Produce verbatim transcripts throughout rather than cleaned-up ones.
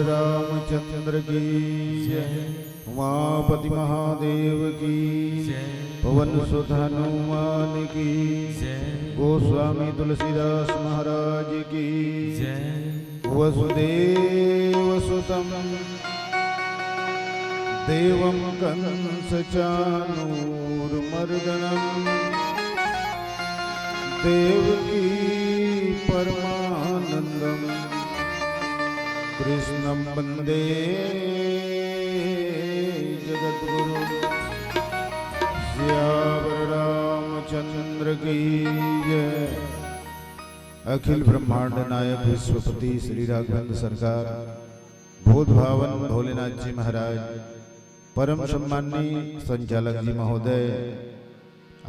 रामचंद्र की जय। उमापति महादेव की जय। पवन सुत हनुमान की जय। गोस्वामी तुलसीदास महाराज की जय। वसुदेव सुतम देवम कंस चानूर मर्दनम देवकी परमानंदम कृष्णम वंदे जगद्गुरु। सियावर रामचंद्र की जय। अखिल ब्रह्मांड नायक विश्वपति श्री राघवेंद्र सरकार, भूत भावन भोलेनाथ जी महाराज, परम सम्माननीय संचालक जी महोदय,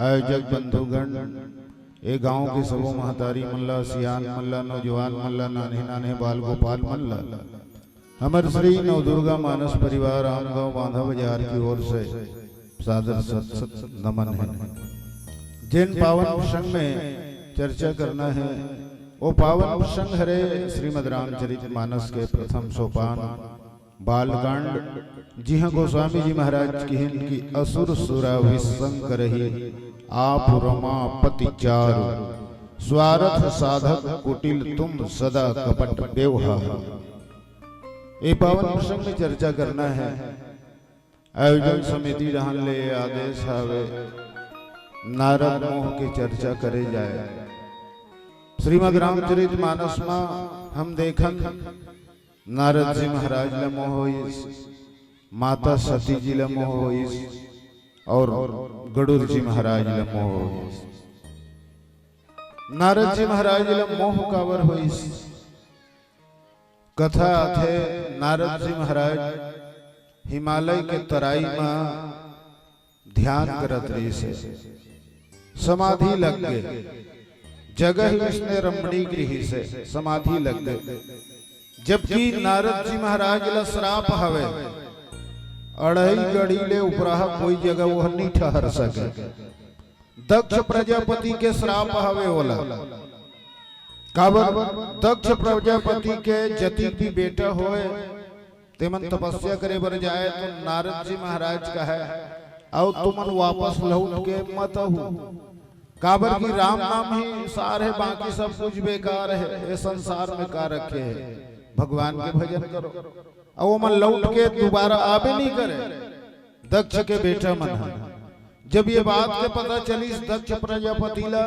आयोजक बंधुगण, ए गांव के सबो महतारी मन ला, सियान मन ला, नौजवान मन ला, नान्हे नान्हे बाल गोपाल मन ला, हमर श्री नवदुर्गा मानस परिवार आमगांव बांधा बाजार की ओर से सादर सत सत नमन है। जेन पावन प्रसंग में चर्चा करना है, वो पावन प्रसंग हरे श्रीमद रामचरित मानस के प्रथम सोपान बालकांड, जिहां गोस्वामी जी महाराज किहिन कि असुर सुरा विसंग करही आप रमापति चारु, स्वारथ साधक कुटिल तुम सदा कपट व्यवहार। ए पावन प्रसंग में चर्चा करना है। आयोजन समिति रहन ले आदेश हवे, नारद मोह के चर्चा करे जाए। श्रीमद रामचरित मानस मा हम देखन, नारद जी महाराज ला मोह होइस, माता सती जी ला मोह होइस और गरुड़ जी महाराज ला मोह होइस। नारद जी महाराज ला मोह काबर होइस? कथा आथे, नारद जी महाराज हिमालय के तराई मा ध्यान करत रहिस हे, समाधि लग गे, जगह ही उसने रमणीक रहिस हे, समाधि लग गे। जबकि नारद जी महाराज ला श्राप हवे, अढ़ई घड़ी ले उपराहा कोई जगह वो नहीं ठहर सके। दक्ष प्रजापति के श्राप हवे ओला। काबर? दक्ष प्रजापति के जतिक भी बेटा होए, तेमन तपस्या करे बर जाए तो नारद जी महाराज कहे, "अउ तुमन वापस लौट के मत आहू।" काबर कि राम नाम ही सार हे, बाकी सब कुछ बेकार हे, ए संसार में का रखे हे, भगवान के भजन करो। अउ ओमन लौट के दोबारा आबे नहीं करे। दक्ष के बेटा मन ह। जब ये बात के पता चलिस दक्ष प्रजापति ला,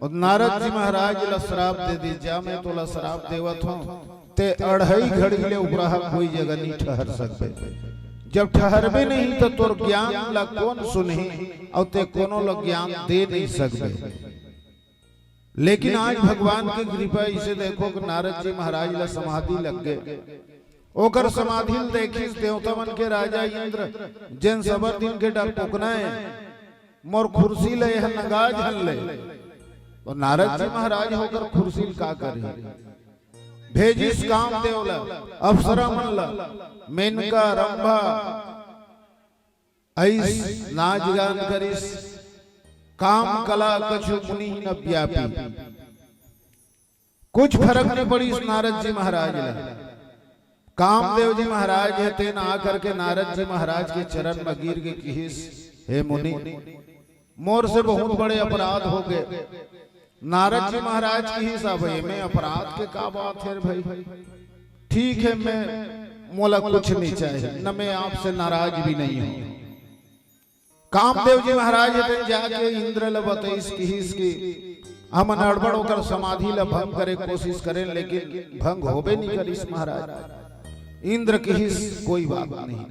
और नारद जी महाराज ला श्राप दे दी, "जा, मैं तोला श्राप देवत हूँ, ते अढ़ई घड़ी ले उपराहा कोई जगह नहीं ठहर सकबे। जब ठहरबे नहीं तो तोर ज्ञान ला कौन सुनही, और ते कोनो ला ज्ञान दे नहीं सकबे।" लेकिन आज भगवान की कृपा, इसे देखो कि नारद जी महाराज ला समाधि लग गे। ओकर समाधि ल देखिस देवता मन के राजा इंद्र, जेन सबर दिन के डर टोकना है, मोर खुर्सी ले यह नगा झन ले। तो नारद जी महाराज होकर खुर्सी ल का करी? भेजिस कामदेव ला, अप्सरा मन ला, मेनका, रंभा, अइस नाच गान करिस, काम कला कछु मुनि न व्यापी। कुछ फरक नहीं पड़िस नारद जी महाराज ला। कामदेव जी महाराज हे, तेन आ करके नारद जी महाराज के चरण म गिर के किहिस, "हे मुनि, मोर से बहुत बड़े अपराध हो गए।" नारद जी महाराज किहिस, "अब एमे अपराध के का बात हे भाई? ठीक है, मैं, मोला कुछ नहीं चाहिए, न मैं आपसे नाराज भी नहीं हूँ।" कामदेव जी महाराज हे तेन जाके इंद्र ल बतइस, किहिस कि हमन अड़बड़ ओकर समाधि ल भंग करे कोशिश करेन, लेकिन भंग होबे नहीं करिस महाराज। इंद्र किहिस, "कोई बात नहीं।"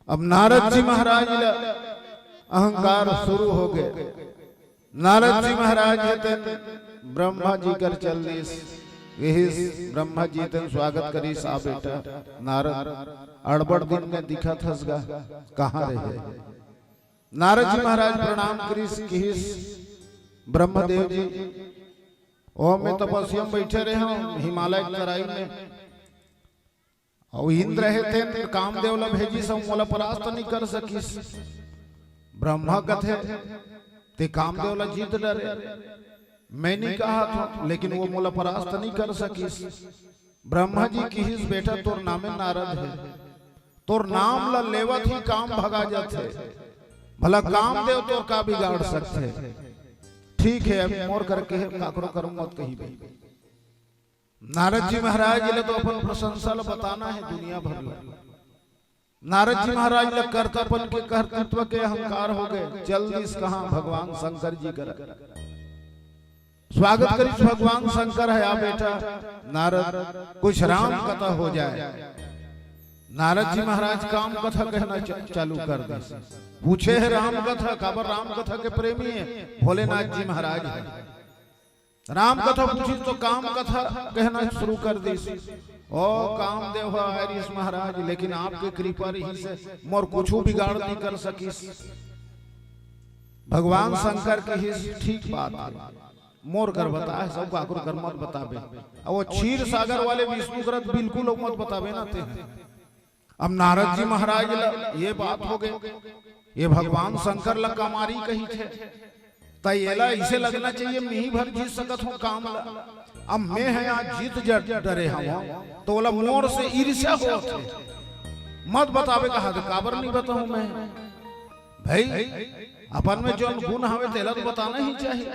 अब नारद जी महाराज ल अहंकार शुरू हो गए। नारद जी महाराज हे तेन ब्रह्मा जी कर चल दिस, किहिस, ब्रह्मा जी तेन स्वागत करिस, "आ बेटा नारद, अड़बड़ दिन में दिखत हस गा, कहाँ रहे?" नारद जी महाराज प्रणाम करिस, किहिस, "ब्रह्मदेव जी, ओ मैं तपस्या में बैठे रहे हूँ हिमालय के तराई में, अउ इंद्र हे तेन कामदेव ला भेजिस, अउ मोला परास्त नहीं कर सकिस। ब्रह्मा कथे, ते कामदेव ला जीत डरे, मैं नहीं कहा था, लेकिन वो मोला परास्त नहीं कर सकिस।" ब्रह्मा जी किहिस, "बेटा, तोर नामे नारद हे, तोर नाम ल लेवत ही काम भगा जाथे, भला कामदेव तोर का बिगाड़ सकथे?" "ठीक हे, अब मोर करके हे, काकरो करो मत कहिबे।" नारद जी महाराज ल तो अपन प्रशंसा ल बताना हे दुनिया भर ल। नारद जी महाराज ल कर्तापन के, कर्तृत्व के अहंकार हो गए, चल दिस कहाँ? भगवान शंकर जी करा। स्वागत करिस भगवान शंकर हे, "आ बेटा नारद, कुछ राम कथा हो जाए।" नारद जी महाराज काम कथा कहना च-, चालू कर दिस। पूछे हे राम कथा, काबर राम कथा के प्रेमी हे भोलेनाथ जी महाराज हे। राम कथा पूछिस तो काम कथा कहना शुरू कर दिस। "ओ कामदेव ह आय रिहिस महाराज, लेकिन आपके कृपा रहिस हे, मोर कुछू बिगाड़ नहीं कर सकिस।" भगवान शंकर किहिस, "ठीक बात हे, मोर कर बता हे, सब काकरो कर मत बताबे।" अब वो क्षीर सागर वाले विष्णु करत बिल्कुल मत बताबे ना ते। अब नारद जी महाराज ल ये बात हो गए, ये भगवान शंकर ल कमारी कहिथे, त एला इसे लगना चाहिए, मैं ही भर जीत सकत हूँ काम ल। अब मैं ह आज जीत ज-, डरे हवं, तो ओला मोर से ईर्ष्या होत हे। मत बताबे कहा, तो काबर नहीं बताऊं मैं? भाई, अपन में जोन गुण हवे, तेला तो बताना ही चाहिए।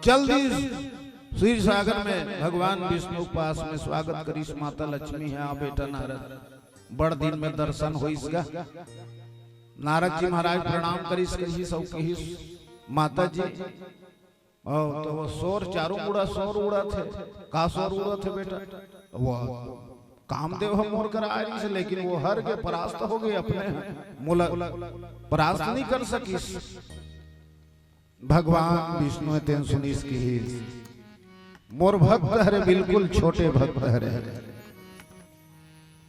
चल दिस क्षीर सागर में, भगवान विष्णु के पास में स्वागत करिस, "माता लक्ष्मी हे, आ बेटा नारद, बड़ दिन में दर्शन होइस गा।" नारद जी महाराज प्रणाम करिस, कहिस अउ कहिस, "माता जी, ओ, तो वो शोर चारों मुड़ा शोर उड़त हे, का शोर उड़त हे बेटा?" "वो कामदेव ह मोर करा आय रिहिस, लेकिन वो हर के परास्त हो गए अपने, मोला परास्त नहीं कर सकिस।" भगवान विष्णु तेन सुनिस किहिस, "मोर भक्त हरे, बिल्कुल छोटे भक्त हरे।"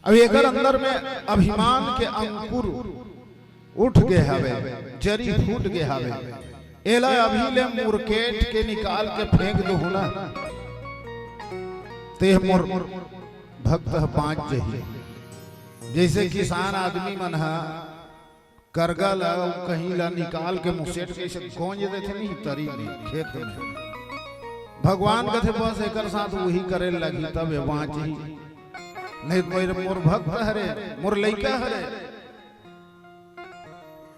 अब एकर अंदर में अभिमान के अंकुर उठ गे हवे, जरी फूट गे हवे। एला अभी ले मुरकेट के निकाल के फेंक दूहूं ना, ते मोर भक्त ह बांच जही। जैसे किसान आदमी मन ह करगा ला अउ कहीं ला निकाल के मुसेट के ऐसे गोंज देथे नहीं तरी में, खेत में। भगवान कथे, "बस एकर साथ वही करे लगही, तब ये बांचही। नहीं तो मोर, मोर भक्त हरे, मोर लइका हरे।"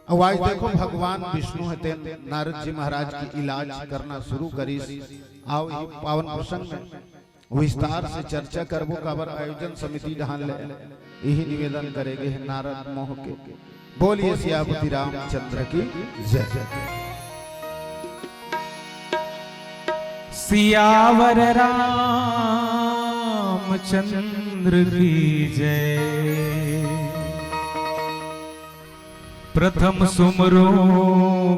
अउ आज देखो, भगवान विष्णु हे तेन नारद जी महाराज के इलाज करना शुरू करिस। आओ, ये पावन प्रसंग में विस्तार से चर्चा करबो, काबर आयोजन समिति डहान ले यही निवेदन करे गे हे नारद मोह के। बोलिए सियापति रामचंद्र की जय। सियावर रामचंद्र की जय। प्रथम सुमरो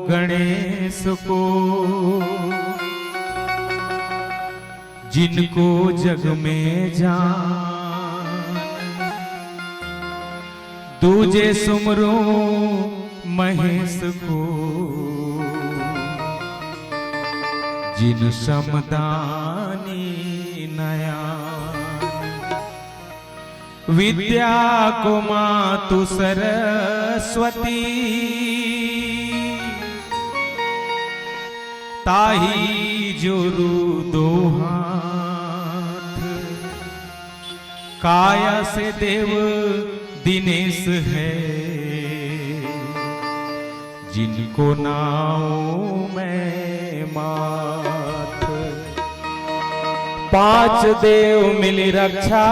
गणेश को, जिनको जग में जान। दूजे सुमरो महेश को, जिन समदानी नयन। विद्या को मातु सरस्वती, ताही जोरु दो हाथ। काया से देव दिनेश है, जिनको नाऊं मैं माथ। पांच देव मिलि रक्षा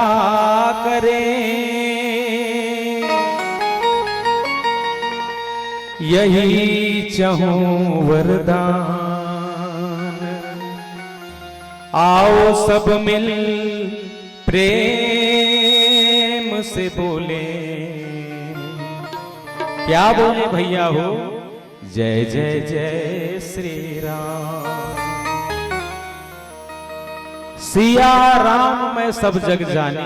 करें, यही चहूं वरदान। आओ सब मिल प्रेम से बोले, क्या बोले भैया हो, जय जय जय श्री राम। सिया राम मैं सब जग जानी,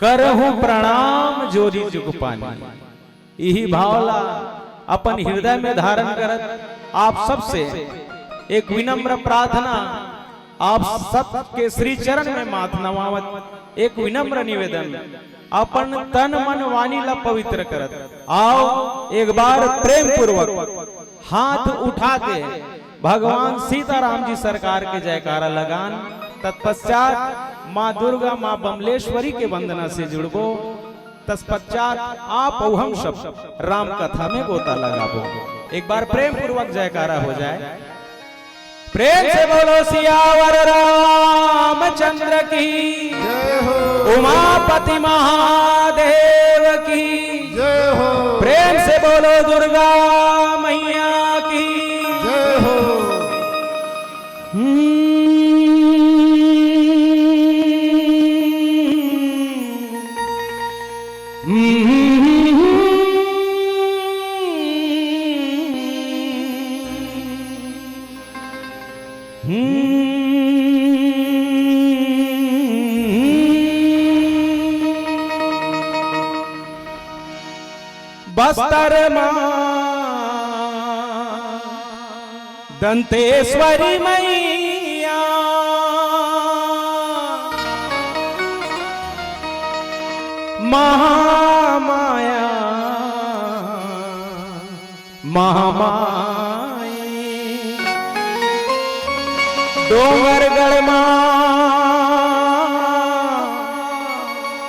करहूं प्रणाम जोरी जुग पानी। इही भाव ला अपन हृदय में धारण करत आप सबसे एक विनम्र प्रार्थना, आप सबके श्री चरण में माथ नवावत एक विनम्र निवेदन, अपन तन मन वाणी ला पवित्र करत आओ एक बार प्रेम पूर्वक हाथ उठा के भगवान सीताराम जी सरकार के जयकारा लगान। तत्पश्चात माँ दुर्गा, माँ बमलेश्वरी के वंदना से जुड़बो। तत्पश्चात आप अउ हम सब राम कथा में गोता लगाबो। एक बार प्रेम पूर्वक जयकारा हो जाए। प्रेम से बोलो सियावर रामचंद्र की, जय हो। उमापति महादेव की, जय हो। प्रेम से बोलो दुर्गा मैया की, जय हो। बस्तर मा दंतेश्वरी मैया महामाया महामाई। डोंगरगढ़ मा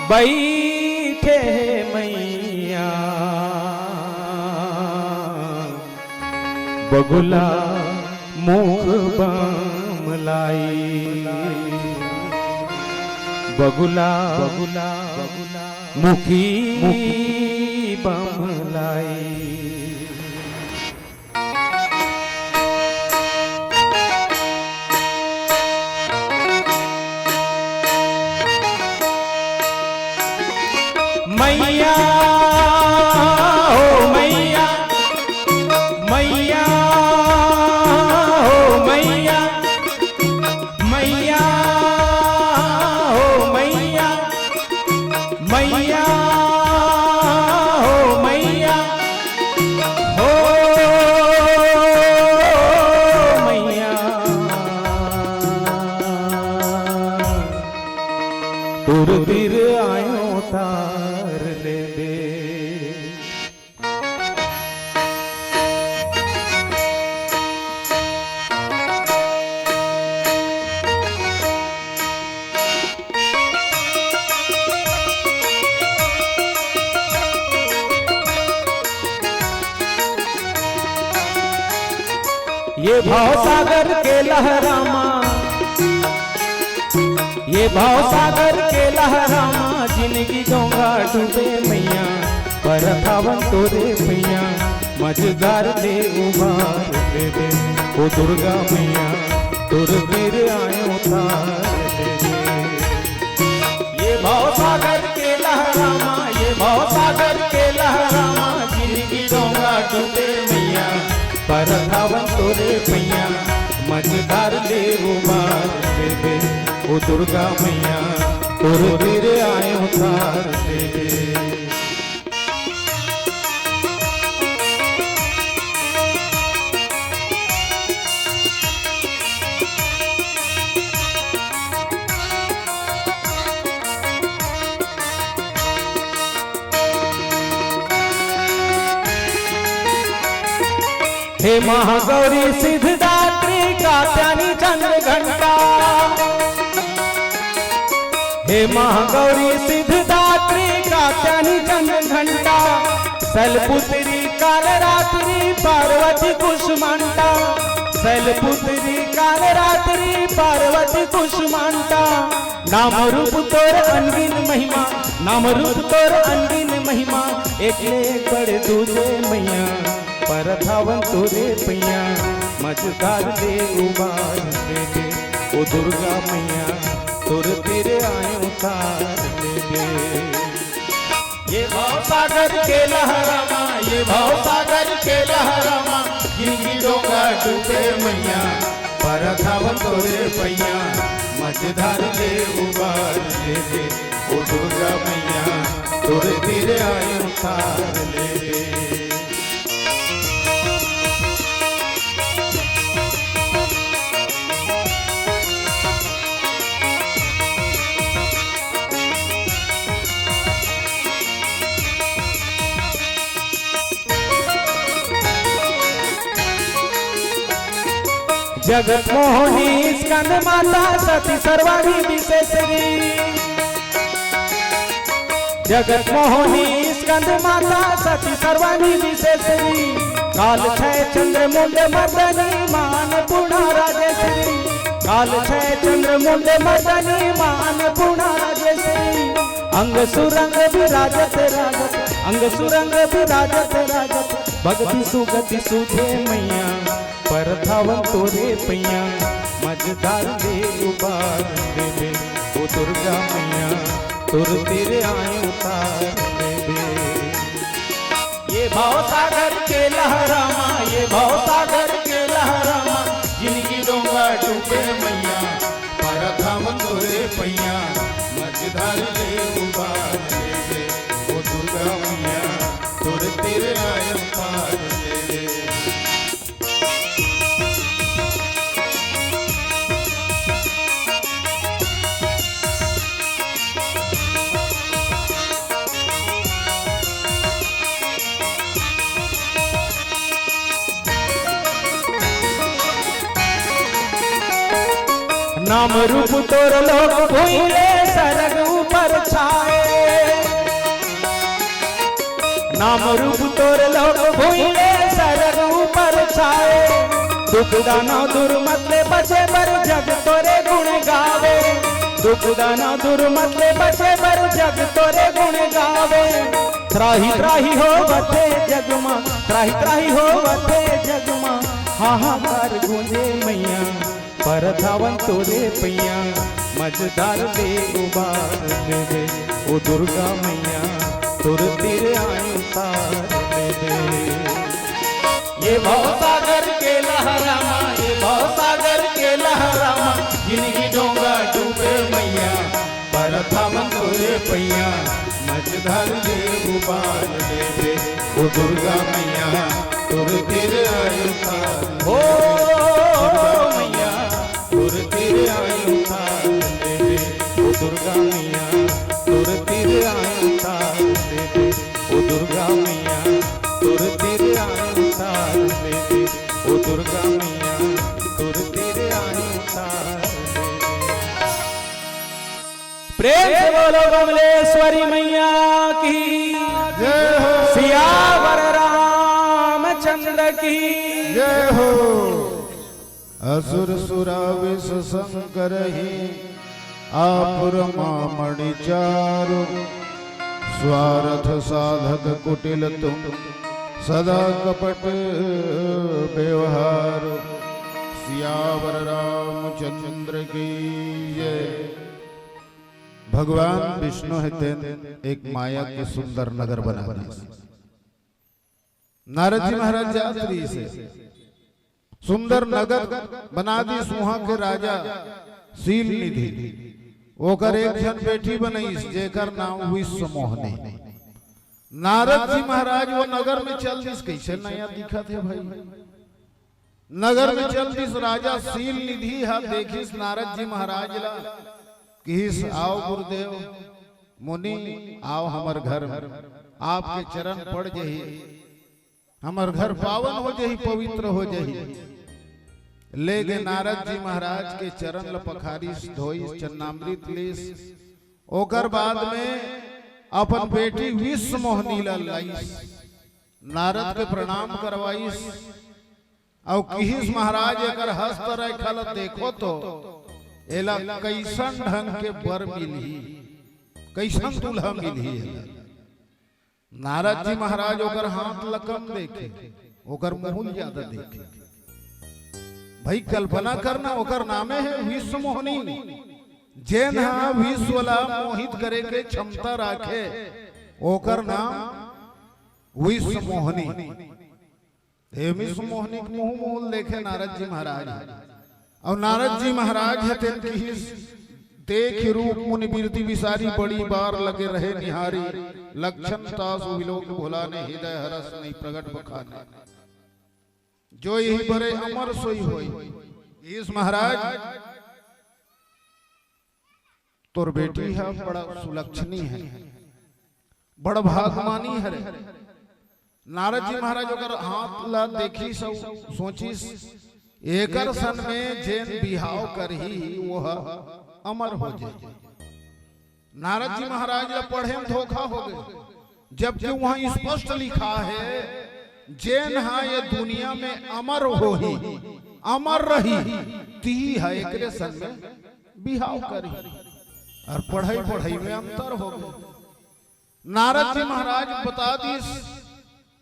बइठे हे मैया बगुला मुख बमलाई, बगुला, बगुला मुखी, मुखी बमलाई। मैया हो मैया, मैया हो मैया, मैया हो मैया, मैया हो मैया, हो मैया। तोर तीर आयो तार लेबे। ये भवसागर के लहरा मा, ये भवसागर के लहरा मा, जिनगी डोंगा डूबे मैया, परत हवन तोरे पैया, मझधार ले उबार लेबे, ओ दुर्गा मैया, तोर तीर आयो तार लेबे। ये भवसागर के लहरा मा, ये भवसागर के लहरा मा, जिनगी डोंगा डूबे मैया, परत हवन तोरे पैया, मझधार ले उबार लेबे, ओ दुर्गा मैया, तोर तीर आयो तार लेबे। हे महागौरी सिद्धदात्री कात्यानी चंद्र घंटा, हे महागौरी सिद्धदात्री कात्यानी चंद्र घंटा, शैलपुत्री कालरात्रि पार्वती कुष्मांडा, शैलपुत्री कालरात्रि पार्वती कुष्मांडा। नाम रूप तोर अनगिन महिमा, नाम रूप तोर अनगिन महिमा, एक ले एक बड़े दूजे मैया, परत हवन तोरे पैया, मझधार ले उबार लेबे, ओ दुर्गा मैया, तोर तीर आयो तार लेबे। ये भवसागर के लहरा मा, ये भवसागर के लहरा मा, जिनगी डोंगा डूबे मैया, परत हवन तोरे पैया, मझधार ले उबार लेबे, ओ दुर्गा मैया, तोरे तीर आयो तार लेबे। जगत मोहिनी स्कंद माता सती सर्वाणी विशेषरी। जगत मोहिनी स्कंद माता सती सर्वाणी विशेषरी। काल छय चंद्र मुंड मर्दनी मान पूर्णा राजेश्वरी। काल छय चंद्र मुंड मर्दनी मान पूर्णा राजेश्वरी। अंग सुरंग विराजत राजत, अंग सुरंग विराजत राजत, भगति सुगति सुधे मैया। परथावन तोरे पैया, मझधार ले उबार लेबे, ओ दुर्गा मैया, तोर तीर आय उतार लेबे। ये भवसागर के लहरा मा, ये भवसागर के लहरा मा, जिनगी डोंगा डूबे मैया, परथावन तोरे पैया, मझधार ले उबार लेबे, ओ दुर्गा मैया, तोर तीर आय उतार लेबे। नाम रूप तोर लोक भुइँले सरग ऊपर छाए। नाम रूप तोर लोक भुइँले सरग ऊपर छाए। दुख दाना दुर्मत ले बचे बर जग तोरे गुण गावे। दुख दाना दुर्मत ले बचे बर जग तोरे गुण गावे। त्राहि त्राहि होवथे जग मा, त्राहि त्राहि होवथे जग मा, हाहाकार गूंजे मैया। परथावन तोरे पैया, मझधार ले उबार लेबे, ओ दुर्गा मैया, तोर तीर आय उतार लेबे। ये भवसागर के लहरा मा, ये भवसागर के लहरा मा, जिनगी डोंगा डूबे मैया, परथावन तोरे पैया, मझधार ले उबार लेबे, ओ दुर्गा मैया, तोर तीर आय उतार। ओ मैया, तोर तीर आय उतार लेबे, ओ दुर्गा मैया, तोर तीर आय उतार लेबे, ओ दुर्गा मैया, तोर तीर आय उतार लेबे, ओ दुर्गा मैया, तोर तीर आय उतार लेबे। प्रेम से बोलो कमलेश्वरी मैया की। जय हो। सियावर रामचंद्र की। जय हो। असुर सुरा विष संकर ही, आपुर मामणि चारु। स्वार्थ साधक कुटिल तुम, सदा कपट व्यवहार। सियावर रामचंद्र की जय। भगवान विष्णु हे तेन एक माया के सुंदर नगर बना दिस। नारद जी महाराज जात रहिस हे, सुंदर नगर बना दिस। उहाँ के राजा शील निधि, ओकर एक झन बेटी बनइस, जेकर नाम विश्व मोहनी। नारद जी महाराज वो नगर में चल दिस, कइसे नया दिखत हे भाई। नगर में चल दिस, राजा शील निधि हा देखिस नारद जी महाराज ला, किहिस, "आओ गुरुदेव, मुनि, आओ हमर घर में, आपके चरण पड़ जही, हमर घर पावन हो जही, पवित्र हो जही।" ले गे नारद जी महाराज के चरण ल पखारिस, धोइस, चरणामृत लीस। ओकर बाद में अपन बेटी विश्व मोहनी ल लाइस, नारद के प्रणाम करवाइस। अउ किहिस, "महाराज, एकर हस्त रेखा ल देखो तो, एला कइसन ढंग के बर मिलही, कइसन दूल्हा मिलही एला।" नारद जी महाराज ओकर हाथ ल कम देखे, ओकर मुँह ल ज्यादा देखे। भाई, कल्पना करना, ओकर नामे हे विश्व मोहनी। जेन ह विश्व ला मोहित करे के क्षमता राखे, ओकर नाम विश्व मोहनी। हे विश्व मोहनी के मुँह मुँह देखे नारद जी महाराज। अउ नारद जी महाराज हे तेन किहिस, "देखि रूप मुनि बिरधि बिसारी, बड़ी बार लगे रहे निहारी। लक्षण तासु विलोक भुलाने, हृदय हरष नहीं प्रगट बखाने। जो यहि बरे अमर सोई होई।" किहिस, "महाराज, तोर बेटी ह बड़ा सुलक्षणी हे, बड़ भागमानी हरे।" नारद जी महाराज ओकर हाथ ला देखिस अउ सोचिस, एकर सन में जेन बिहाव करही, वो ह अमर हो जाही। नारद जी महाराज ला पढ़े में धोखा हो गए, जबकि वहां स्पष्ट लिखा है, "जेन हा ये दुनिया में अमर होही, अमर रही, तिही हा एकरे सन में बिहाव करही।" और पढ़ई पढ़ई में अंतर हो गए। नारद जी महाराज बता दिस,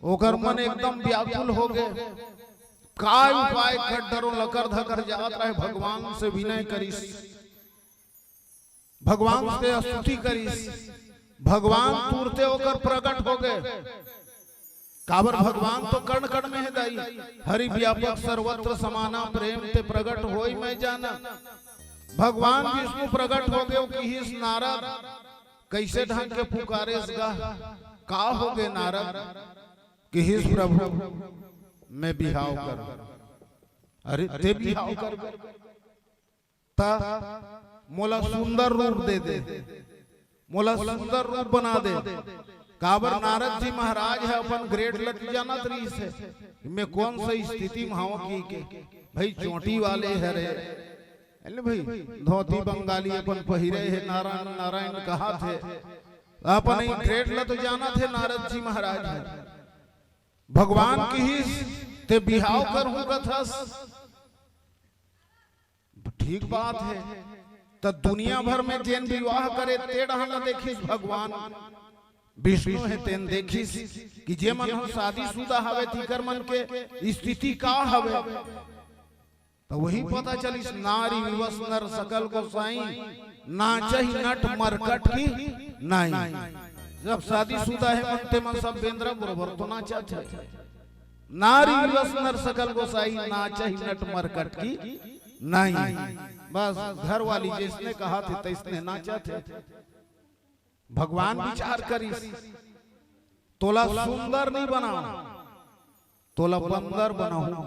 ओकर मन एकदम व्याकुल हो गए। काय उपाय कर, डरो लकर धकर जात रहे, भगवान से विनय करिस, भगवान से स्तुति करिस, भगवान तुरते ओकर प्रगट हो गए। काबर भगवान तो कण कण में है दाई, हरि व्यापक सर्वत्र समाना, प्रेम ते प्रगट होई मैं जाना। भगवान विष्णु प्रगट हो गए, किहिस नारद, कैसे ढंग के पुकारेस गा, का हो गए नारद? किहिस प्रभु, मैं बिहाव कर, अरे ते बिहाव कर, ता मोला सुंदर रूप दे दे, मोला सुंदर रूप बना दे। काबर नारद जी महाराज ह अपन grade ल जानत रहिस हे, मैं कौन सा स्थिति में हवं की के, भाई चोटी वाले हरे, अरे भाई धोती बंगाली अपन पहिरे हे, नारायण नारायण कहात हे, अपन ही grade ल तो जानत हे नारद जी महाराज ह। भगवान किहिस ते बिहाव करहूं कथस, ठीक बात है। त दुनिया भर में जेन विवाह करे ते डहन ल देखिस भगवान विष्णु हे, तेन देखिस कि जे मन ह शादीशुदा हवे, तिकर मन के स्थिति का हवे। त वही पता चलिस, नारी विवश नर सकल गोसाई, नाचही नट मरकट की नाई। जब शादीशुदा हे मन, ते मन सब बेंदरा बरोबर तो नाचत हे। नारी विवश नर सकल गोसाई, नाचही नट मरकट की नाई। बस घर वाली जैसने कहाथे तैसने नाचथे। भगवान विचार करिस, तोला सुंदर नहीं बनाव, तोला बंदर बनाहूं,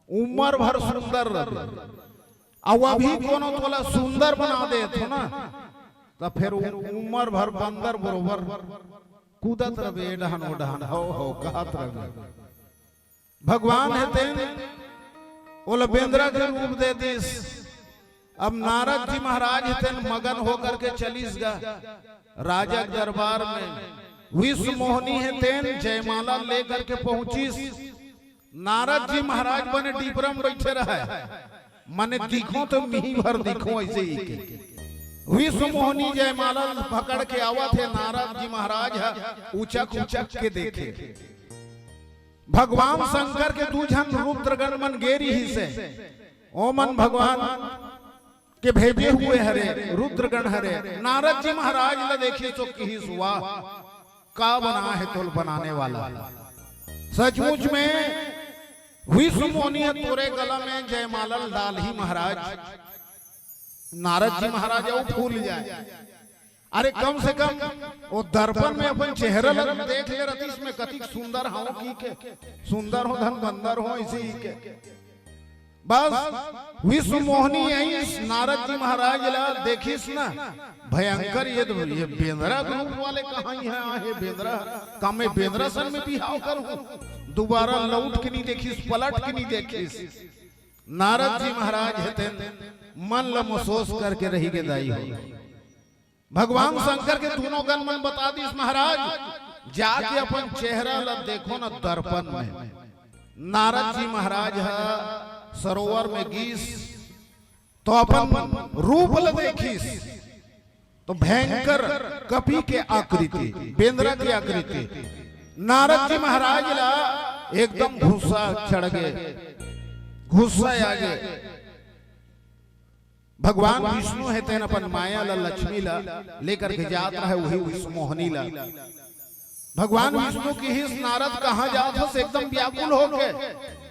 उम्र भर सुंदर रह। अउ अभी कोनो तोला सुंदर बना देथे ना, त फेर उ-, उम्र भर बंदर बरोबर कूदत रहे, ए डहन ओ डहन, हो हो कहत रहे। भगवान हे तेन ओला बेंदरा के रूप दे दिस। अब नारद जी महाराज हे तेन मगन होकर के चलिस गा राजा के दरबार में। विश्व मोहनी हे तेन जयमाला लेकर के पहुंचिस। नारद जी महाराज बने डीपरा में बैठे रहे, मने दिखो तो मिही भर दिखो ऐसे ही के। विश्व मोहनी जयमाला पकड़ के आवत हे, नारद जी महाराज ह उचक उचक के देखे। भगवान शंकर के दू झन रुद्रगण मन गे रिहिस हे, ओमन भगवान के भेजे हुए हरे, रुद्रगण हरे। नारद जी महाराज ल देखिस तो किहिस, "वाह, का बना है तोल बनाने वाला।" सचमुच में विश्व मोहनी ह तोरे गला में जयमाला ल डालही महाराज। नारद जी महाराज अउ फूल जाए। अरे कम से कम वो दर्पण में अपन चेहरा ल देख ले रहतिस, मैं कतिक सुंदर हूं की के, सुंदर हो धन बंदर हो ऐसे ही के। बस विश्व मोहनी यही नारद जी महाराज ला देखिस ना, भयंकर, ये तो ये बेंदरा के रूप वाले कहां ही है, हे बेंदरा, का मैं बेंदरा सन में बिहाव करूं? दोबारा लौट के नहीं देखिस, पलट के नहीं देखिस। नारद जी महाराज हे तेन मन ल महसूस करके रही गे दाई हो। भगवान शंकर के दोनों गण मन बता दिस, "महाराज, जाके अपन चेहरा ल देखो न दर्पण में।" नारद जी महाराज ह सरोवर में गिस, तो अपन रूप ल देखिस, तो भयंकर कपि के आकृति, बेंदरा के आकृति। नारद जी महाराज ला एकदम गुस्सा चढ़ गे, गुस्सा आ गे। भगवान विष्णु हे तेन अपन माया ला, लक्ष्मी ला लेकर के जात रहे, वही विश्व मोहनी ला। भगवान विष्णु किहिस, "नारद कहां जात हस?" एकदम व्याकुल होके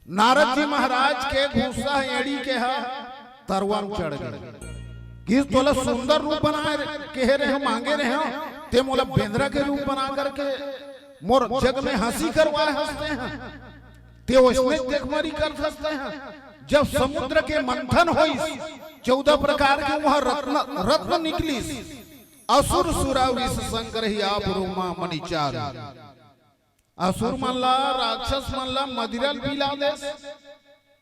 नारद जी महाराज के गुस्सा एड़ी के ह तरवा म चढ़ गे। किहिस, "तोला सुंदर रूप बनाए रहे, कहे रहे हो, मांगे रहे हो, ते मोला बेंदरा के रूप बना करके मोर जग में हंसी करवाए हंसते हैं।" ते ओसने देखमरी करत हंसते हैं। जब समुद्र के मंथन होइस, चौदह प्रकार के वहां रत्न, रत्न निकलिस। असुर सुरा विष संग रही आप रोमा मणिचार। असुर मन ला, राक्षस मन ला मदिरा ल पिला देस।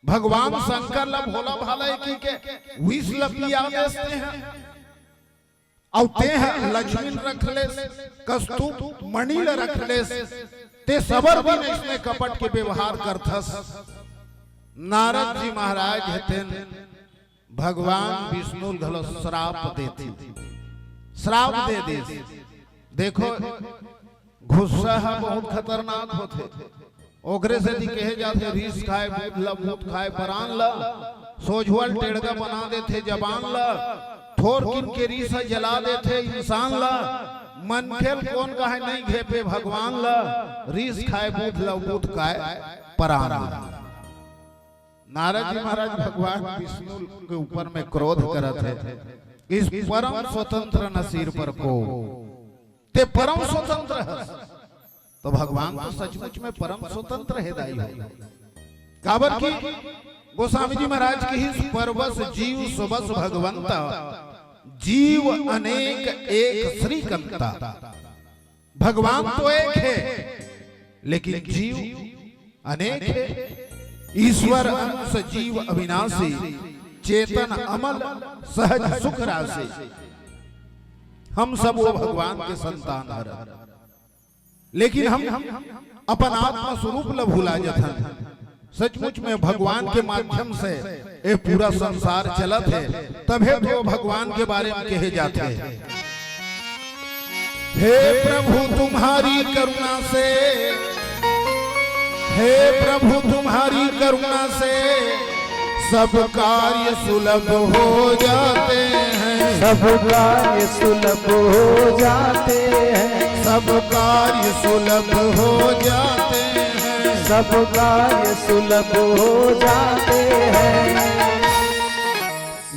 भगवान शंकर ला भोला भाला एकी के विष ला पिया देस तें ह, अउ तें ह लक्ष्मी ल रख लेस, कस्तूप मणि ला रख लेस, तें सबर दिन अइसने कपट के व्यवहार करथस। नारद जी महाराज हे तेन भगवान विष्णु ल घलो श्राप देथे, श्राप दे देस। देखो, गुस्सा ह बहुत खतरनाक होथे। ओकरे सेती कहे जाथे, "रिस खाय बूध ल, भूत खाय परान ल।" सोझवल टेड़गा बना देथे जबान ल। थोरकिन के रिस ह जला देथे इंसान ल। मनखे ल कोन कहय नइ घेपे भगवान ल। रिस खाय बूध ल, भूत खाय परान ल। नारद जी महाराज भगवान विष्णु के ऊपर में क्रोध करत हे, "इस परम स्वतंत्र न सिर पर को।" तें परम स्वतंत्र हस। तो भगवान तो सचमुच में परम स्वतंत्र हे दाई हो। काबर कि गोस्वामी जी महाराज कहिस, "परवश जीव सुबस भगवंता, जीव अनेक एक श्रीकंता।" भगवान तो एक हे, लेकिन जीव अनेक हे। ईश्वर अंश जीव अविनाशी, चेतन अमल सहज सुख राशि। हम सब वो भगवान के संतान हरन, लेकिन हम अपन आत्मा स्वरूप ल भुला जथन। सचमुच में भगवान के माध्यम से ये पूरा संसार चलत हे, तभे तो भगवान के बारे में कहे जाथे। हे प्रभु तुम्हारी करुणा से, हे प्रभु तुम्हारी करुणा से सब कार्य सुलभ हो जाते हैं। सब कार्य सुलभ हो जाते हैं। सब कार्य सुलभ हो जाते हैं। सब कार्य सुलभ हो जाते हैं।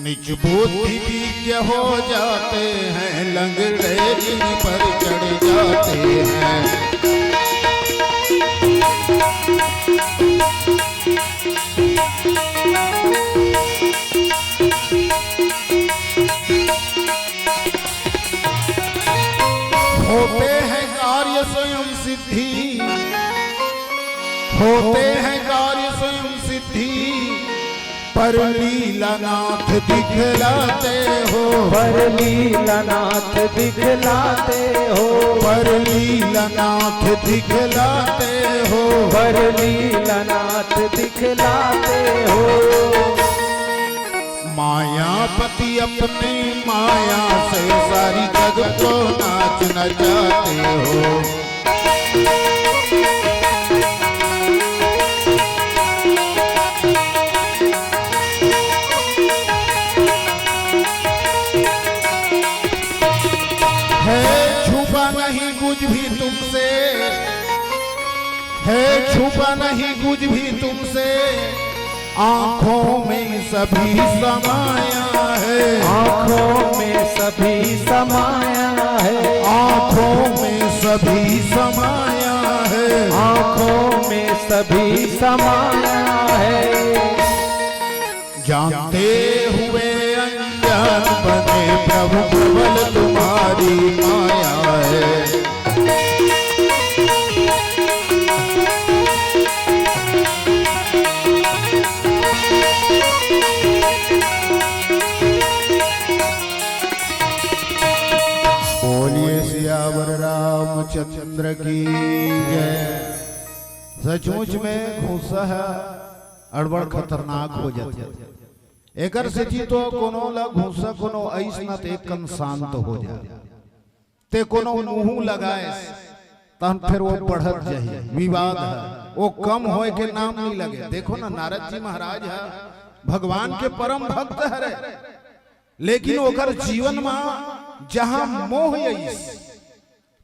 निज बुद्धि विज्ञ हो जाते हैं, लंगड़े गिर पर चढ़ जाते हैं। होते हैं कार्य स्वयं सिद्धि, होते हैं कार्य स्वयं सिद्धि, पर लीलानाथ दिखलाते हो। पर लीलानाथ दिखलाते हो। पर लीलानाथ दिखलाते हो। पर लीलानाथ दिखलाते हो। मायापति अपनी माया से सारी जग को नाच नचाते हो। है छुपा नहीं कुछ भी तुमसे, है छुपा नहीं कुछ भी तुमसे, आंखों में सभी समाया है। आंखों में सभी समाया है। आंखों में सभी समाया है। आंखों में सभी समाया है। जानते हुए अनजान बने प्रभु, केवल तुम्हारी माया है। बोलिए सियावर रामचंद्र की जय। सचमुच में गुस्सा ह अड़बड़ खतरनाक हो जाथे। एकर सेती तो कोनो ला गुस्सा कोनो अइस न ते कन शांत हो जाय। ते कोनो मुंह लगायस, तहन फेर वो बढ़त जाही, विवाद ह, वो कम होय के नाम नइ लगे। देखो ना, नारद जी महाराज ह भगवान के परम भक्त हरे, लेकिन ओकर जीवन म जहां मोह अइस,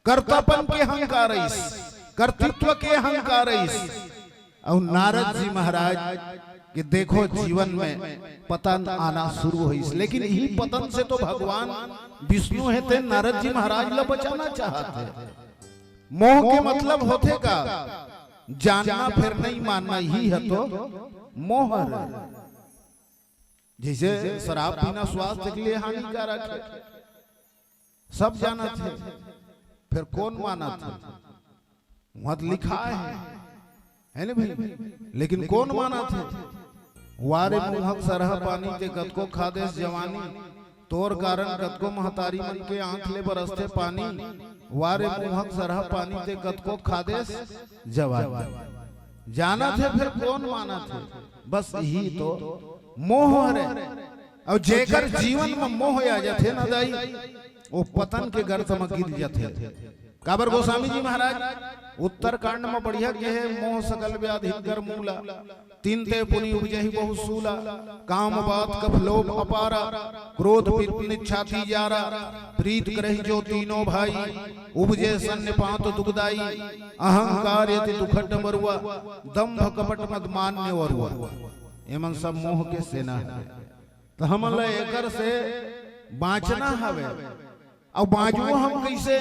कर्तापन के अहंकार अइस, कर्तृत्व के अहंकार अइस, अउ नारद जी महाराज के देखो जीवन में पतन आना शुरू होइस, लेकिन इही पतन से तो भगवान विष्णु हे ते नारद जी महाराज ला बचाना चाहत हे। मोह के मतलब होथे का? जानना फेर नइ मानना, इही ह तो मोह हरे। जइसे शराब पीना स्वास्थ्य के लिए हानिकारक हे, सब जानत हे, फेर कोन मानत हे? उहां त लिखाय हे, हे न भई? लेकिन कोन मानत हे? वारे मोहक सरहा पानी, ते कतको खादेस जवानी। तोर कारण कतको महतारी मन के आंख ले बरसथे पानी। वारे मोहक सरहा पानी, ते कतको खादेस जवानी। जानत हे फेर कोन मानत हे? बस इही तो मोह हरे। अउ जेकर जीवन म मोह आ जाथे ना दाई, वो पतन के गर्त म गिर जाथे। काबर गोस्वामी जी महाराज उत्तरकांड म बढ़िया कहे, "मोह सकल व्याधि कर मूला, तिनते पुनि उपजहि बहु सूला। काम बात कफ लोभ अपारा, क्रोध पित्त निच्छाती जारा। प्रीत करहि जो तीनों भाई, उपजे सन्निपात दुखदाई। अहंकार अति दुखद मरुआ, दंभ कपट मद मान्य वरुआ।" एमन सब मोह के सेना हे। त हमन ल एकर से बांचना हवे। अउ बांचबो हम कइसे?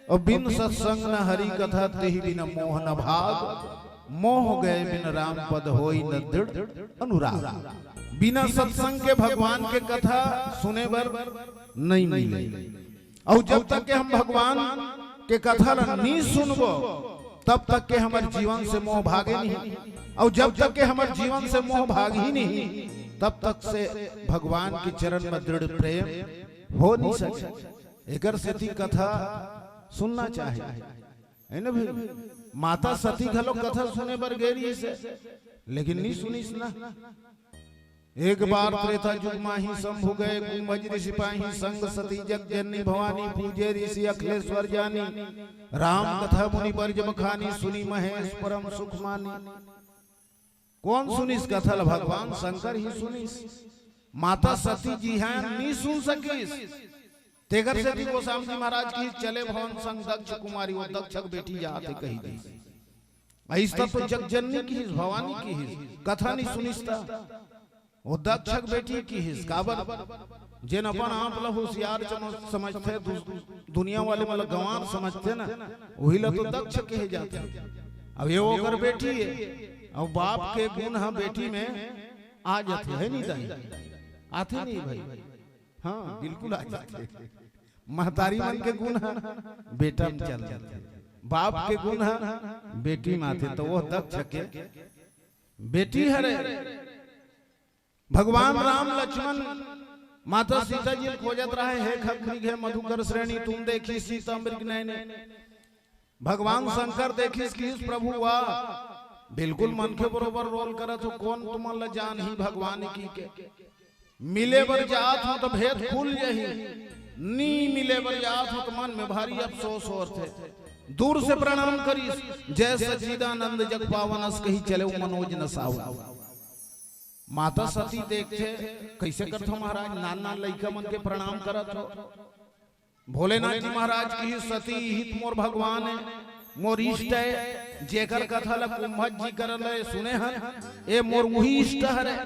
अउ बिन सत्संग न हरि कथा, तेहि बिन मोह न भाग। मोह गए बिन राम पद होई न दृढ़ अनुराग। बिना सत्संग के भगवान के कथा सुने बर नइ मिले। अउ जब तक के हम भगवान के कथा ल नी सुनबो, तब तक के हमर जीवन से मोह भागे नहीं। अउ जब तक के हमर जीवन से मोह भागही नहीं, तब तक से भगवान के चरण म दृढ़ प्रेम हो नहीं सके। एकर सेती कथा सुनना चाही, है ना भाई? माता सती घलो कथा सुने बर गे रहिस हे, लेकिन नी सुनिस ना। एक बार त्रेता जुग माही शंभु गए, कुंभज ऋषि पाही संग सती जग जननी भवानी, पूजे ऋषि अखिलेश्वर जानी। राम कथा मुनि बरज बखानी, सुनि महेश परम सुख मानी। कोन सुनिस कथा ल? भगवान शंकर ही सुनिस। माता सती जी हैं नी सुन सकिस। तेकर सेती गोस्वामी जी महाराज कहिस, "चले भवन संग दक्ष कुमारी, वो दक्ष के बेटी जात हे," कहि दिस। अइस त तो जग जननी कहिस, भवानी कहिस, कथा नी सुनिस त। वो दक्ष के बेटी कहिस, काबर? जेन अपन आप ल होशियार चम-, समझथे, दु-, दुनिया वाले मन ल गंवार समझथे ना, उही ल तो दक्ष कहे जाथे। अब ये ओकर बेटी हे, अउ बाप के गुण ह बेटी में आ जाथे, है नी दाई? आथे नी भाई? हाँ, बिल्कुल आ जाथे। महतारी मन के गुण ह बेटा में चल जाथे, बाप के गुण ह बेटी में आथे, तो वो दक्ष के बेटी हरे। भगवान राम लक्ष्मण माता सीता जी ल खोजत रहे, हे खग मृग हे मधुकर श्रेणी, तुम देखी सीता मृग नैनी। भगवान शंकर देखिस कहिस, "प्रभु वाह, बिल्कुल मनखे बरोबर रोल करत हो, कोन तुमन ल जानही भगवान की के? मिले बर जात हो तो भेद खुल जही, नी मिले बर जात हो तो मन में भारी अफसोस होत हे।" दूर से प्रणाम करिस, "जय सच्चिदानंद जग पावन, अस कही चले मनोज न सावन।" माता सती देखथे, "कइसे करथो महाराज, नान नान लइका मन के प्रणाम करत हो?" भोलेनाथ जी महाराज कहिस, "सती, इही त मोर भगवान हे, मोर इष्ट हे, जेकर कथा ल कुंभज जी कर ले सुने हन, ए मोर उही इष्ट हरे।"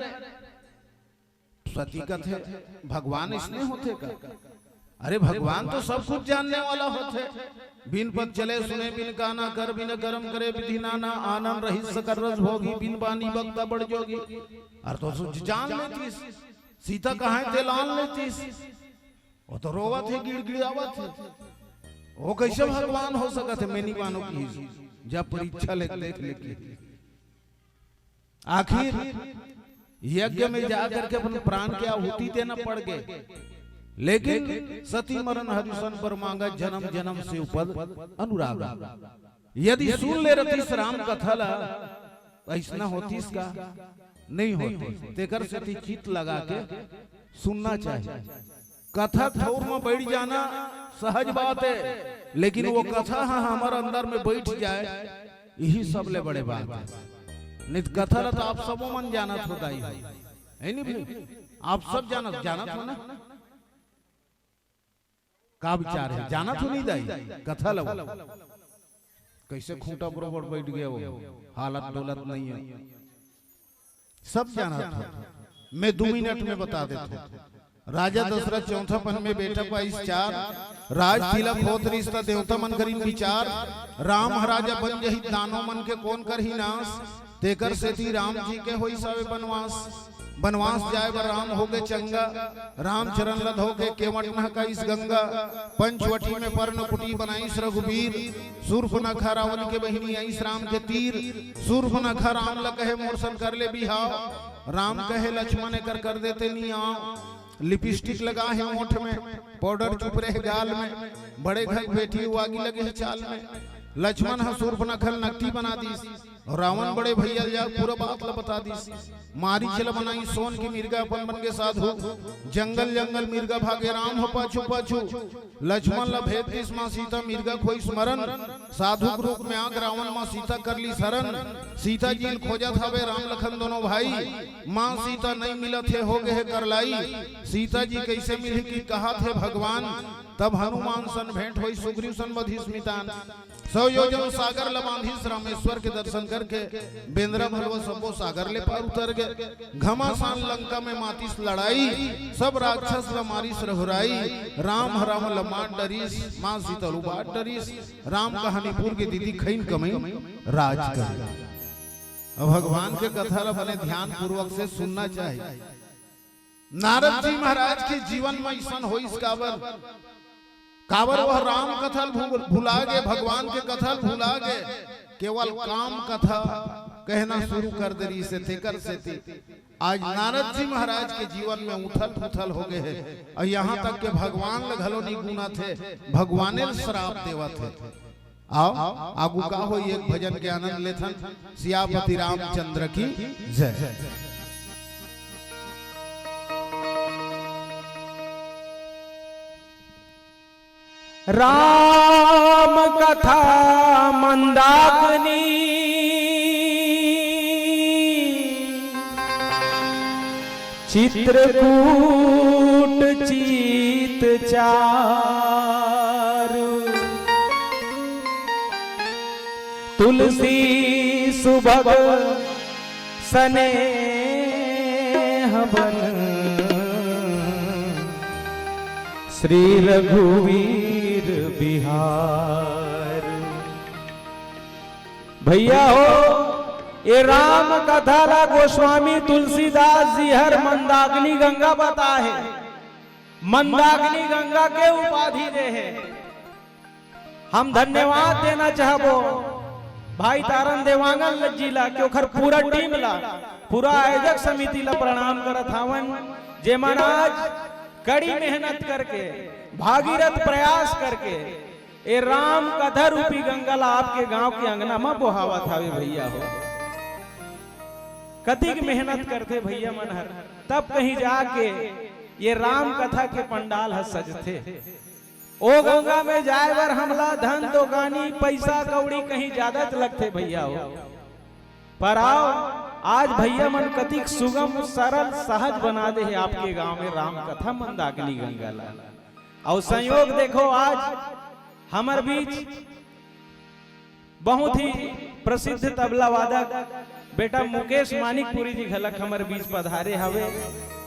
सती कथे, "भगवान इसने होथे का?" अरे, भगवान तो सब कुछ जानने वाला होथे। "बिन पद चले सुने बिन काना, कर बिन करम करे विधि नाना, आनन रहित सकल रस भोगी, बिन बानी बक्ता बड़ जोगी।" अरे तो सब जान लेतिस, सीता कहाँ हे ते लान लेतिस। वो तो रोवत हे, गिड़गिड़ावत हे। वो कइसे भगवान हो सकत हे? मैं नी मानों कहिस, जब परीक्षा ले देख ले कहिस। आखिर यज्ञ में जा करके अपन प्राण के आहुति देना पड़ गे, लेकिन सती मरन हरिसन बर मांगा, जन्म जन्म से उपद अनुराग। यदि सुन ले रतिस राम कथा ला, अइसना होतिस का? नहीं होतिस। तेकर सेती चित लगा के सुनना चाहिए। कथा ठौर में बैठ जाना सहज बात हे, लेकिन वो कथा ह हमर अंदर में बैठ जाए, यही सबले बड़े बात हे। नहीं त कथा ला तो आप सबो मन जानत हो दाई, है नी भाई? आप सब जानत, जानत हो ना? का विचार हे? जानत हो नी दाई? कथा ला वो कइसे खूंटा बरोबर बैठ गे वो, हालत डोलत नहीं हे। सब जानत हो, मैं दू मिनट में बता देत हो। राजा दशरथ चौथा पन में बेटा पाइस चार, राज तिलक होत रिस त देवता मन करिन विचार, राम ह राजा बन जही दानव मन के कोन करही नाश, तेकर सेती राम जी के होइस हवे बनवास। बनवास जाए बर राम होगे चंगा, रामचरण ल धोके केवट नहकाइस गंगा। पंचवटी में पर्ण कुटी बनाइस रघुबीर, सूर्पनखा रावण के बहिनी आइस राम के तीर। सूर्पनखा राम ल कहे मोर सन कर ले बिहाव, राम कहे लक्ष्मण एकर कर देते नियाव। लिपस्टिक लगा हे ओंठ में, पाउडर चुपरे हे गाल में, बड़े घर के बेटी उवागी लगे हे चाल में। लक्ष्मण ह सूर्पनखा ल नकटी बना दिस, अउ रावण बड़े भैया ल जाके पूरा बात ल बता दिस। मारीच ल बनाई सोन के मिर्गा, अपन बन गे साधु। जंगल जंगल मिर्गा भागे, राम हो पाछू पाछू। लक्ष्मण ल भेज दिस माँ सीता, मिर्गा खोइस मरन। साधु के रूप में आके रावण माँ सीता कर लिस हरन। सीता जी ल खोजत हावे राम लखन दोनों भाई। माँ सीता नइ मिलत हे, हो गे हे करलाई। सीता जी कइसे मिलही कि कहत हे भगवान। तब हनुमान सन भेंट होइस, सुग्रीव सन बधिस मितान। सौ योजन सागर ल बांधिस, रामेश्वर के दर्शन करके बेंदरा भलवा सब्बो सागर ले पार उतर गे। घमासान लंका में मातिस लड़ाई, सब राक्षस ल मारिस रघुराई। राम ह रावण ल मार डरिस, माँ सीता ल उबार डरिस। राम कहानी पूर गे, दीदी खइन कमइन राज कर। अब भगवान के कथा ल बने ध्यान पूर्वक से सुनना चाहिए। नारद जी महाराज के जीवन में अइसन होइस काबर, काबर वह राम कथा ल भू-, भुला गे, भगवान के कथा ल भुला गे, केवल काम कथा कहना शुरू कर दे रिहिस हे, तेकर सेती आज नारद जी महाराज के जीवन में उथल पुथल हो गे हे। अउ यहाँ तक के भगवान ल घलो नइ गुनत हे, भगवाने ल श्राप देवत हे। आओ, आगू का होई, एक भजन के आनंद लेथन। सियापति रामचंद्र की जय। राम कथा मंदाकिनी, चित्रकूट चित चारु, तुलसी सुभग सनेह बन, श्री रघुवीर बिहार। भैया हो, ये राम कथा ला गोस्वामी तुलसीदास जी हर मंदाकिनी गंगा बताए हे। मंदाकिनी गंगा के उपाधि दे हे। हम धन्यवाद देना चाहबो भाई तारन देवांगन जी ला, कि ओखर पूरा टीम ला, पूरा आयोजक समिति ला प्रणाम करत हावन, जेमन आज कड़ी मेहनत करके, भागीरथ प्रयास करके ए राम कथा रूपी गंगा ला आपके गांव के अंगना म बोहावत हावे भैया हो। कतिक मेहनत करथे भैया मन हर, तब कहीं जाके ये राम कथा के पंडाल ह सजथे। ओ गंगा में जाए बर हमला धन दोगानी पैसा कौड़ी कहीं ज्यादा लगथे भैया हो। पर आओ, आज भैया मन कतिक सुगम, सरल, सहज बना दे हे आपके गांव में राम कथा मंदाकिनी गंगा ला। अउ संयोग देखो, आज हमर बीच बहुत ही प्रसिद्ध तबला वादक बेटा मुकेश मानिकपुरी जी घलक हमर बीच पधारे हवे,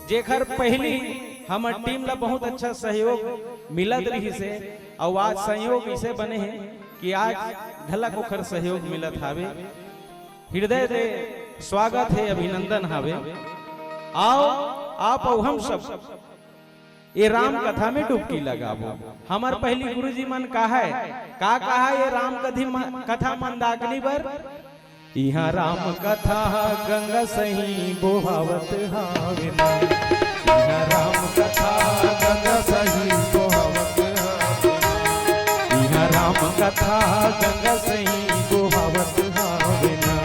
जेखर पहली हमर टीम ला बहुत अच्छा सहयोग मिलत रहिस हे। अउ आज संयोग इसे बने हे कि आज घलक ओखर सहयोग मिलत हावे। हृदय से स्वागत हे, अभिनंदन हावे। आओ, आप अउ हम सब ये राम कथा में डुबकी लगाबो। हमर पहली गुरुजी मन कहा हे, का कहा हे ये राम कथी म-, कथा मंदाकिनी बर? इहाँ राम कथा गंगा सही बोहावत हावे ना। इहाँ राम कथा गंगा सही बोहावत हावे ना। इहाँ राम कथा गंगा सही बोहावत हावे ना।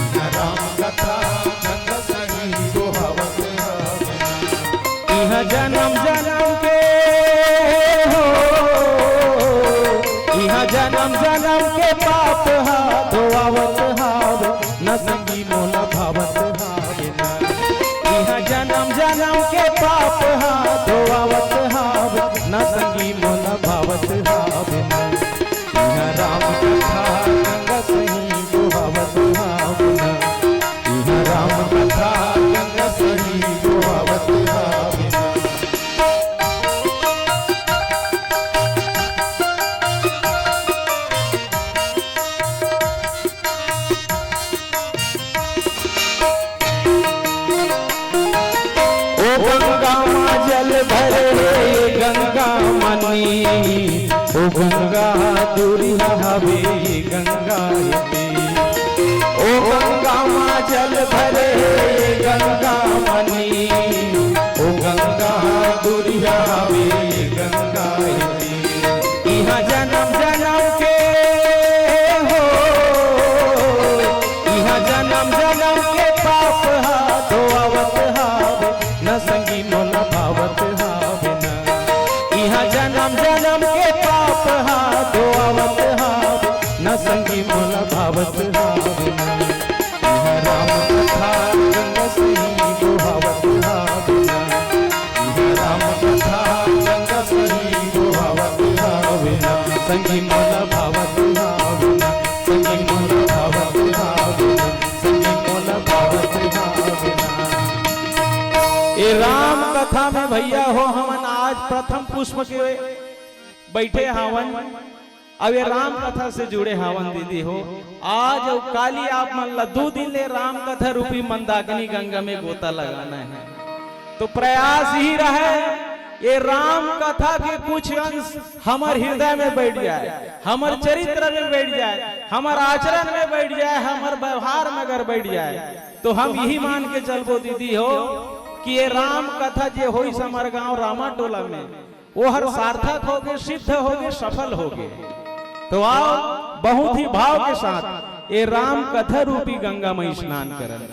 इहाँ राम कथा गंगा सही बोहावत हावे ना। इहाँ जनम जनम के हो, इहाँ जनम जनम के पाप हा धोआवत हावे, न संगी मोला भावत हावे ना। इहाँ जनम जनम के पाप हा धोआवत हावे, न संगी मोला भावत हावे ना। इहाँ राम कथा गंगा सही बोहावत हावे ना। इहाँ राम कथा गंगा सही बोहावत हावे ना। ओ गंगा माँ जल भरे हे गंगा मनी, ओ गंगा दूरिहा हवे गंगा हे। ओ गंगा माँ जल भरे गंगा मनी, ओ गंगा दुरिया हवे गंगा हिती। इहाँ जन्म जन्म के हो, इहाँ जन्म जन्म के पाप हा धोआवत हावे, न संगी मोला भावत हावे ना। इहाँ जन्म जन्म के पाप हा धोआवत हावे, न संगी मोला भावत हावे ना। इहाँ राम कथा गंगा सही बोहावत हावे ना। इहाँ राम कथा गंगा सही बोहावत हावे ना। संगी मोला भावत हावे ना। संगी मोला भावत हावे ना। संगी मोला भावत हावे ना। ए राम कथा में भैया हो, हमन आज प्रथम पुष्प के बैठे हावन। अब ये राम कथा से जुड़े हावन दीदी हो। आज अउ काली आप मन ला दू दिन ले राम कथा रूपी मंदाकिनी गंगा में गोता लगाना है। तो प्रयास यही रहे, ये राम कथा के कुछ अंश हमर हृदय में बैठ जाए, हमर चरित्र में बैठ जाए, हमर आचरण में बैठ जाए, हमर व्यवहार में अगर बैठ जाए, तो हम यही मान के चलबो दीदी हो कि ये राम कथा जे होइस हमर गांव रामा टोला में, वो हर सार्थक होगे, सिद्ध होगे, सफल होगे। तो आओ, बहुत ही भाव के साथ ये राम कथा रूपी गंगा में स्नान करन।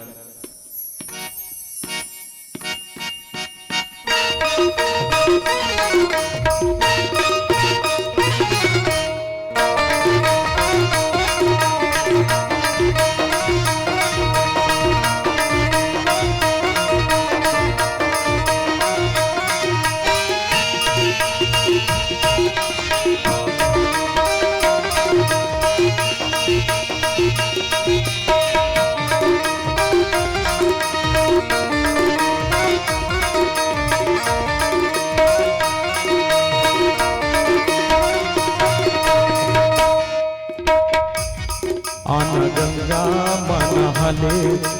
आना गंगा माँ नहाले,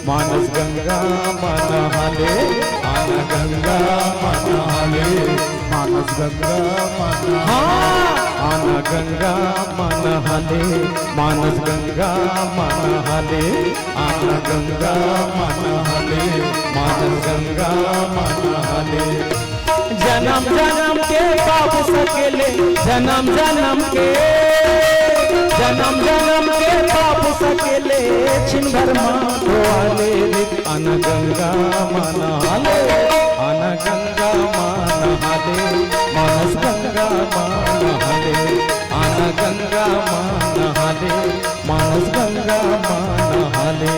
मानस गंगा माँ नहाले। आना गंगा माँ नहाले, मानस गंगा माँ नहाले। हाँ। आना गंगा माँ नहाले, मानस गंगा माँ नहाले। आना गंगा माँ नहाले, मानस गंगा माँ नहाले। जनम जनम के पाप सकेले, जनम जनम के, जनम जनम के पाप सकेले, छिन भर मा धोआले रे। आना गंगा माँ नहाले, आना गंगा माँ नहाले, मानस गंगा माँ नहाले। आना गंगा माँ नहाले, मानस गंगा माँ नहाले।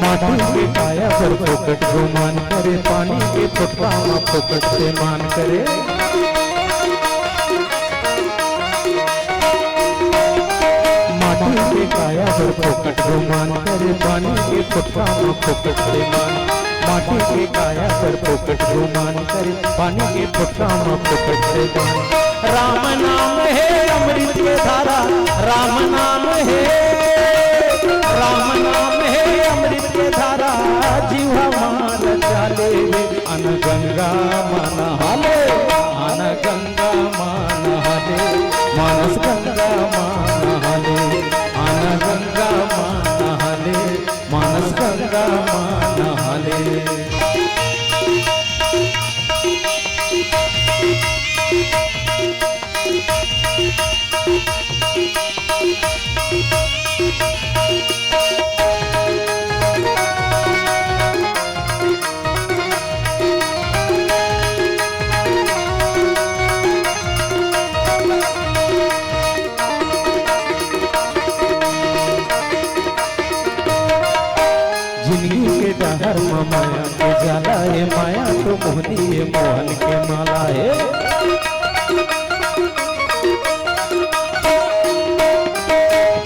माटी के काया पर फोकट गुमान करे, पानी के फोटका म फोकट से मान करे। माटी के काया पर फोकट गुमान करे, पानी के फोटका म फोकट से मान। माटी के काया पर फोकट गुमान करे, पानी के फोटका म फोकट से मान। राम नाम हे अमृत के धारा, राम नाम हे, राम नाम हे अमृत के धारा, जीवा मार चाले रे। आना गंगा माँ नहाले, आना गंगा माँ नहाले, मानस गंगा माँ नहाले। आना गंगा माँ नहाले, मानस गंगा माँ नहाले। जिंदगी के डहर म माया के जाला हे, माया तो मोहनी हे, मोहन के माला हे।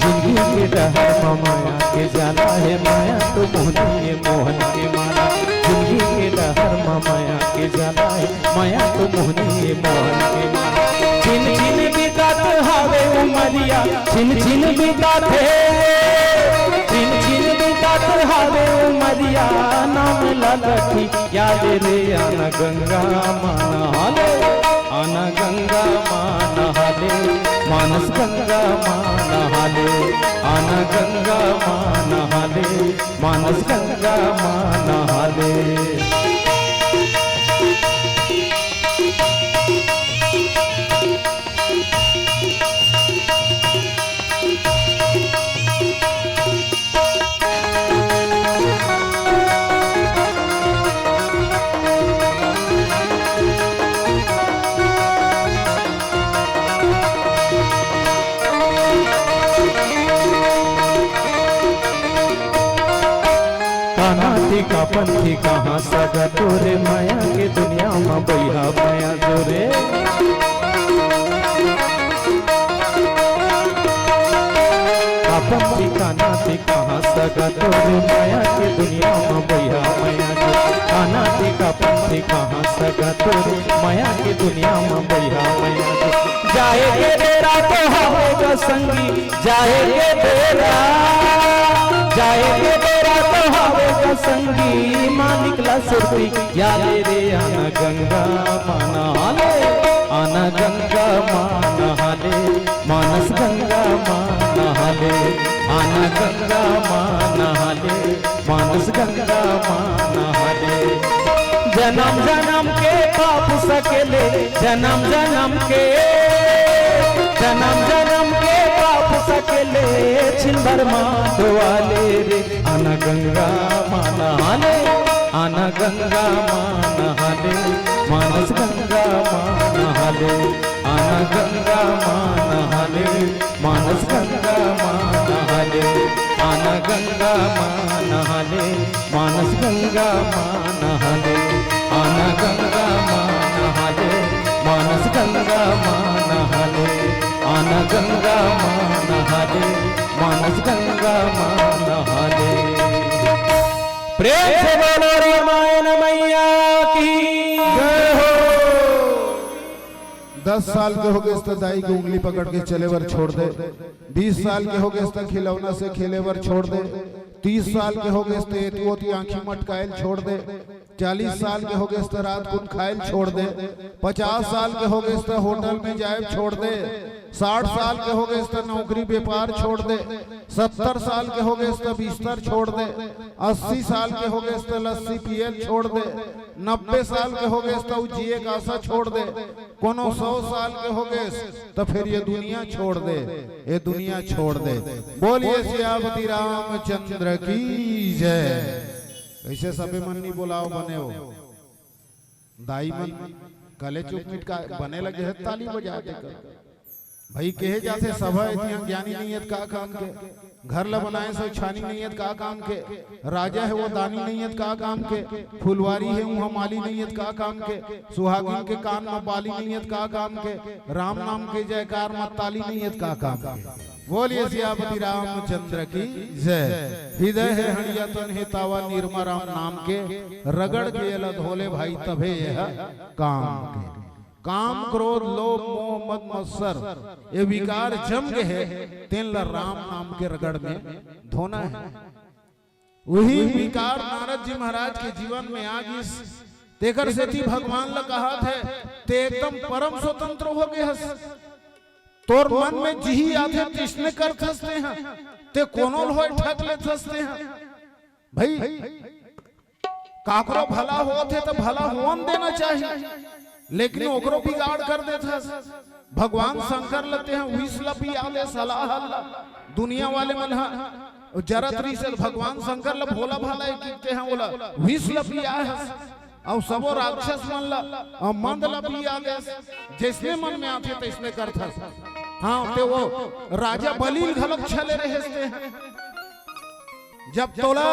जिंदगी के डहर मया के जाला हे, मया तो मोहनी ये मोहन के माला। जिंदगी के डहर म मया के जाला हे, मया तो मोहनी ये मोहन के माला। छिन छिन बितात हावे उमरिया, छिन छिन बितात हे, छिन छिन बितात हावे उमरिया। नाम लगत ही याद रे आना गंगा माना हाले, आना गंगा माना हाले, मानस गंगा माना हाले, आना गंगा माना हाले, मानस गंगा माना हाले। काना थी का पंथी कहाँ सगा तोरे, मया के दुनिया म बइहा मया जोरे। का पंथी काना थी कहाँ सगा तोरे, मया के दुनिया म बइहा मया जोरे। काना थी का पंथी कहाँ सगा तोरे, मया के दुनिया म बइहा मया जोरे। जाए के बेरा तो हवे ग संगी, जाए के बेरा, जाए के बेरा तो हवे ग संगी, मानिक ला सुरती याद रे आना गंगा माना हाले, आना गंगा माना हाले, मानस गंगा माना हाले, आना गंगा माना हाले, मानस गंगा माना हाले। जनम जनम के पाप सकेले, जनम जनम के, जनम जनम के पाप सकेले, छिन भर मा धोवाले रे। आना गंगा माना हाले, आना गंगा माना हाले, मानस गंगा माना हाले, आना गंगा माना हाले, मानस गंगा माना हाले, आना गंगा माना हाले, मानस गंगा माना हाले, आना गंगा माना हाले, मानस गंगा माना हाले, आना गंगा माना हाले, मानस गंगा माना हाले। प्रेम से बोलो रामायण मैया की जय हो। दस साल के हो गए त दाई के उंगली पकड़ के चले बर छोड़ दे, बीस साल के हो गए त खिलौना से खेले बर छोड़ दे, तीस साल के हो गए त एती ओती आंखी मटकायल छोड़ दे, चालीस साल के हो गए त रात कुन खायल छोड़ दे, पचास साल के हो गए त होटल में जायल छोड़ दे, साठ साल के हो गए त नौकरी व्यापार छोड़ दे, सत्तर साल के हो गए त बिस्तर छोड़ दे, अस्सी साल के हो गए त लस्सी पियल छोड़ दे, नब्बे साल के हो गए त जिए का आशा छोड़ दे, कोनो सौ साल के हो गए त फिर ये दुनिया छोड़ दे, ये दुनिया छोड़ दे। बोलिए सियापति रामचंद्र की जय। कैसे सबे मन नी बोलाओ बने हो? दाई मन कले चुप मिटका बने लगे है, ताली बजा दे कर। भाई कहे जाथे सभा इतिहास ज्ञानी नहीं है त का काम के, घर ला बनाए सो छानी नहीं है त का काम के, राजा है वो दानी नहीं है त का काम के, फुलवारी है उहाँ माली नहीं है त का काम के, सुहागिन के कान में बाली नहीं है त का काम के, राम नाम के जयकार में ताली नहीं है त का काम के। बोलिए सियापति रामचंद्र की जय। हृदय है हड़िया तन है तावा निरमा राम नाम के, रगड़ के एला धोले भाई तभे यह काम के। काम, क्रोध, लोभ, मोह, मद, मत्सर, ये विकार जम गे हे, तेन ला राम नाम के रगड़ में धोना हे। वही विकार नारद जी महाराज के जीवन में आ गिस, तेकर सेती भगवान ला कहत हे, "ते एकदम परम स्वतंत्र हो गे हस। तोर मन में जिही आथे, तिसने करथस तेहा। ते कोनो ल होय ठग लेथस तेहा।" भाई, काकरो भला होत हे त भला होवन देना चाही, लेकिन ओकरो बिगाड़ कर देथस। भगवान शंकर ल तेहा विष ल पिया दे, सलाह ल। दुनिया वाले मन ह जरत रहिस हे, भगवान शंकर ल भोला भाला एक तेहा ओला विष ल पिया हस, अउ सबो राक्षस मन ल, अ, मंद ल पिया देस। जइसने मन में आथे तइसने करथस। हाँ, ते वो राजा बलि ल घलोक छले रहेस तेहा। जब तोला,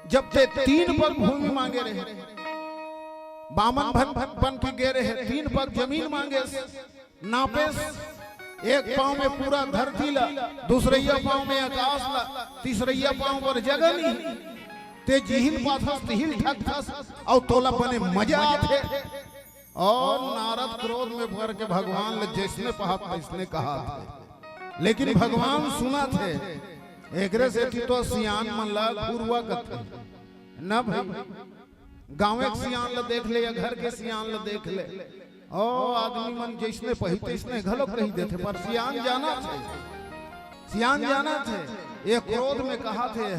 जब ते तीन पग भूमि मांगे रहे, बामन बन, बन, बन के गे रहे, तीन पग जमीन मांगेस, नापेस, एक पांव में पूरा धरती ला, दूसरइया पांव में आकाश ला, तीसरइया पांव बर जगह नहीं। ते जिहिल पाथस, तिहिल ठगथस, अउ तोला बने मजा आथे। अउ नारद क्रोध में भर के भगवान ले जइसने पाहत तइसने कहत हे, लेकिन भगवान सुनत हे। एकरे सेती तो सियान मन ला घुरुवा कथे न भई। गाँव के सियान ल देख ले या घर के सियान ल देख ले, ओ आदमी मन जइसने पही तइसने घलो कही देथे, पर सियान जानत हे, सियान जानत हे, ये क्रोध में कहत हे।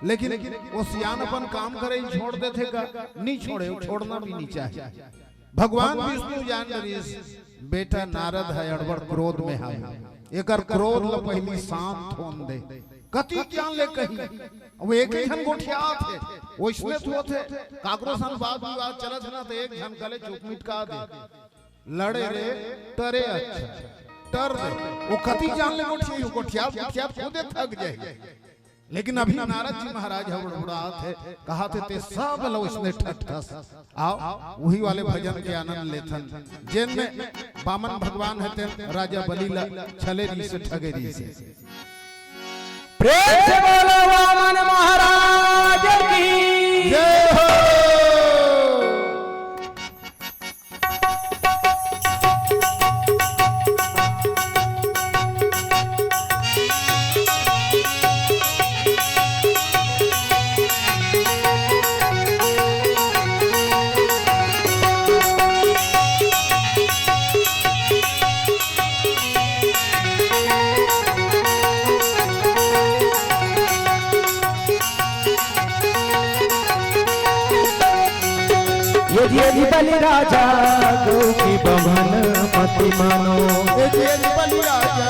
लेकिन वो सियान अपन काम करे ल छोड़ देथे का? नहीं छोड़े, वो छोड़ना भी नहीं चाहे। भगवान विष्णु जान डरिस, बेटा नारद हे अड़बड़ क्रोध में हे, एकर क्रोध ल पहिली शांत होन दे। कति जान ले कही, अब एक ही झन गोठियात हे, वइसने तो होथे, काकरो सन बात विवाद चलत हे ना, तो एक झन कले चुप मिटका दे। लड़े रे, टरे अच्छा, टर दे। वो कति जान ले गोठिया, गोठिया, गोठिया खुदे थक जाही। लेकिन अभी नारद जी महाराज ह बड़बड़ात हे, कहत हे ते सब ल वइसने ठगथस। आओ, उही वाले भजन के आनंद लेथन, जेन में बामन भगवान हे तेन राजा बलि ल छले रिहिसे, ठगे रिहिसे। प्रेम से बोलो वामन महाराज की। जय हो। यदि यदि बलि राजा गौ की बमन मति मानो। यदि यदि बलि राजा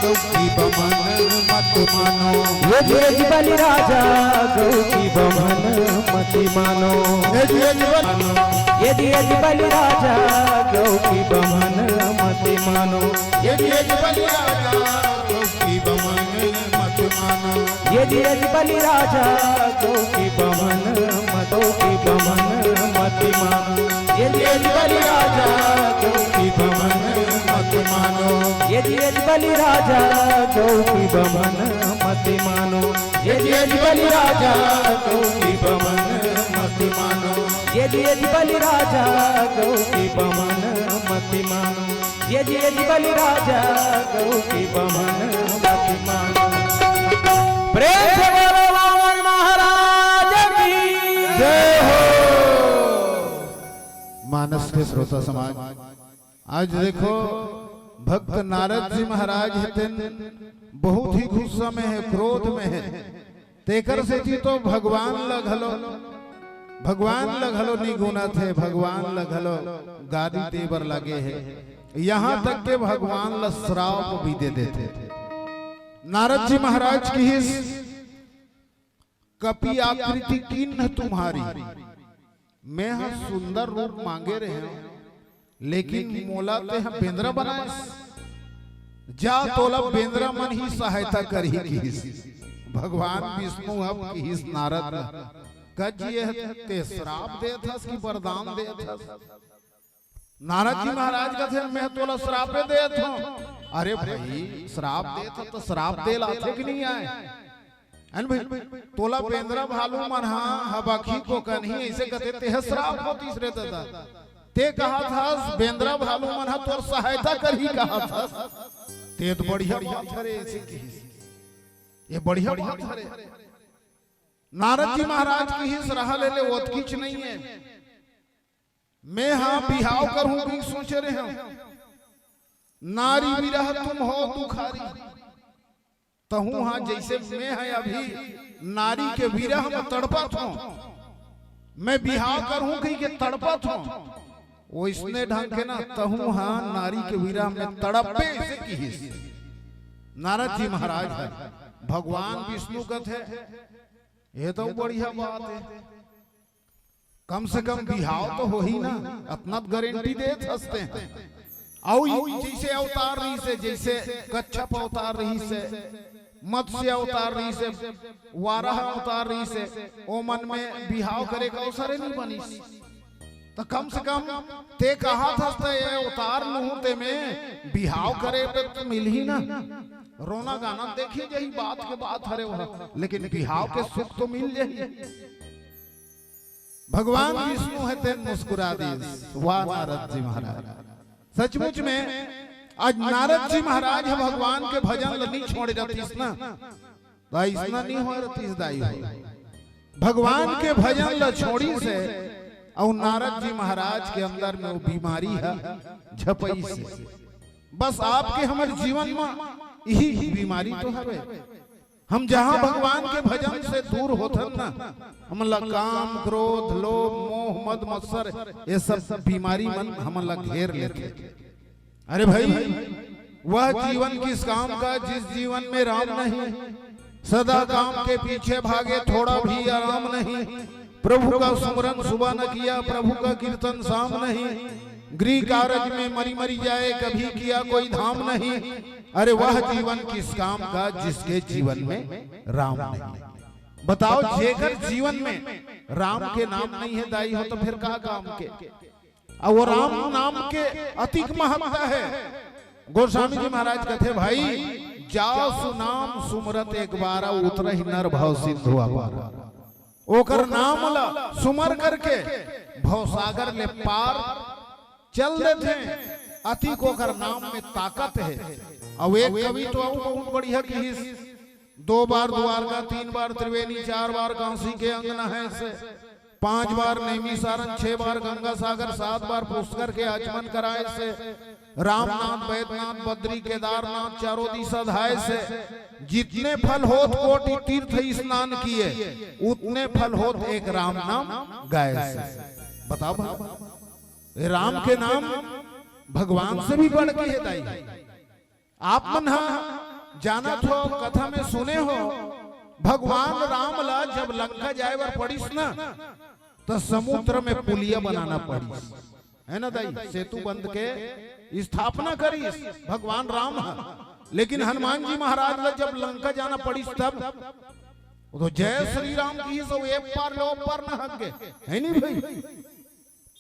गौ की बमन मति मानो। यदि यदि बलि राजा गौ की बमन मति मानो। यदि यदि बलि यदि यदि बलि राजा गौ की बमन मति मानो। यदि यदि बलि राजा गौ की बमन मति मानो। यदि यदि बलि राजा गौ की बमन मतो की बमन मति मानो। यदि यदि बलि राजा गौ की बमन मति मानो। यदि यदि बलि राजा गौ की बमन मति मानो। यदि यदि बलि राजा गौ की बमन मति मानो। यदि यदि बलि राजा गौ की बमन मति मानो। यदि यदि बलि राजा गौ की बमन मति मानो। प्रेम से बोलो वामन महाराज की जय हो। मानस के श्रोता समाज, आज देखो भक्त नारद जी महाराज हे तेन बहुत ही गुस्सा में हे, क्रोध में हे। तेकर सेती तो भगवान ल घलो, भगवान ल घलो निगुनत हे, भगवान ल घलो गारी दे बर लागे हे। यहाँ तक के भगवान ल श्राप भी दे देथे। नारद जी महाराज किहिस, कपि आकृति कीन्ह तुम्हारी, मैं ह सुंदर रूप मांगे रहेंव, लेकिन मोला तेह बेंदरा बनायस। जा, तोला बेंदरा मन ही सहायता करही किहिस। भगवान विष्णु अब किहिस नारद ल, "कज्जिए, ते श्राप देत हस कि वरदान देत हस?" नारद जी महाराज कथे, "मैं तोला श्रापे देत हंव।" अरे भाई, श्राप देत हस त श्राप दे ल आथे कि नहीं आय? अन भाई, तोला बेंदरा भालू मन हा हबकही कोकनही अइसे कथे, तेह श्राप होतिस रे ददा। ते कहत हस, बेंदरा भालू मन हा तोर सहायता करही कहत हस। ते तो बढ़िया बात हरे, अइसे किहिस। ये बढ़िया बात हरे। नारद जी महाराज किहिस, रहा ले ले, ओतकीच नहीं हे। मैं हा बिहाव करहूं कहिके सोचे रहेंव। नारी विरह तुम हो दुखारी। तहूं हा जइसे मैं हा अभी नारी के विरह में तड़पत हंव, मैं बिहाव करहूं कहिके तड़पत हंव, वइसने ढंग के ना तहूं हा नारी के विरह में तड़पबे, अइसे किहिस। नारद जी महाराज ह भगवान विष्णु कथे, ये तो बढ़िया बात हे। कम से कम बिहाव तो होही ना, अतना गारंटी देत हस ते। अउ जइसे अवतार रहिसे, जइसे कच्छप अवतार रहिसे, मत्स्य अवतार रहिसे, वाराह अवतार रहिसे, ओमन में बिहाव करे के अवसर नहीं बनिस। त कम से कम ते कहाथस त ये उतार लूहूं, ते में बिहाव करे बर त मिलही ना। रोना गाना देखी जही, बात के बात हरे वह, लेकिन बिहाव के सुख तो मिल जही। भगवान विष्णु हे तेन मुस्कुरा दिस। वाह नारद जी महाराज, सचमुच में आज नारद जी महाराज ह भगवान के भजन ल नी छोड़े रहतिस ना, त अइसना नी होय रहतिस दाई हो। भगवान के भजन ल छोड़िस हे अउ नारद जी महाराज के अंदर में वो बीमारी ह झपइस हे। बस आपके हमर जीवन म इही बीमारी तो हवे। हम जहाँ भगवान के भजन से दूर होथन ना, हमन ला काम, क्रोध, लोभ, मोह, मद, मत्सर, ये सब बीमारी मन हमन ला घेर लेथे। अरे भाई, वह जीवन किस काम का जिस जीवन में राम नहीं। सदा काम के पीछे भागे, थोड़ा भी आराम नहीं। प्रभु का सुमरन सुबह न किया, प्रभु का कीर्तन शाम नहीं। गृह कारज में मरी मरी जाए, कभी किया कोई धाम नहीं। अरे वह जीवन किस काम का जिसके जीवन में राम नहीं। बताओ, जेकर जीवन में राम के नाम नहीं है दाई हो, तो फिर का काम के? अउ वो राम नाम के अतिक महत्ता हे। गोस्वामी जी महाराज कथे, भाई, जासु नाम सुमरत एक बार, उतरहि नर भव सिंधु अपार। ओकर नाम ल सुमर करके भवसागर ले पार चल देथे। अतिक ओकर नाम में ताकत हे। अउ एक कवि तो अउ बहुत बढ़िया किहिस, दो बार द्वारका, तीन बार त्रिवेणी, चार बार काशी के अंगना हे से, पांच बार नैमिसारण, छह बार गंगा सागर, सात बार पुष्कर के आचमन कराए से, रामनाथ, बैद्यनाथ, बद्री, केदारनाथ, चारों दिशा धाए से, जितने फल होत कोटि तीर्थ स्नान किए, उतने फल होत एक राम नाम गाए से। बताओ भाई, ये राम के नाम भगवान से भी बढ़ के हे दाई। आप मन ह जानत हो, कथा में सुने हो, भगवान राम ला जब लंका जाए बर पड़िस ना, त समुद्र में पुलिया बनाना पड़िस, है ना दाई? सेतु बंध के स्थापना करिस भगवान राम ह। लेकिन हनुमान जी महाराज ला जब लंका जाना पड़िस तब वो तो जय श्री राम किहिस, सब एक पार ले ओ पार नहक गे, है नी भाई?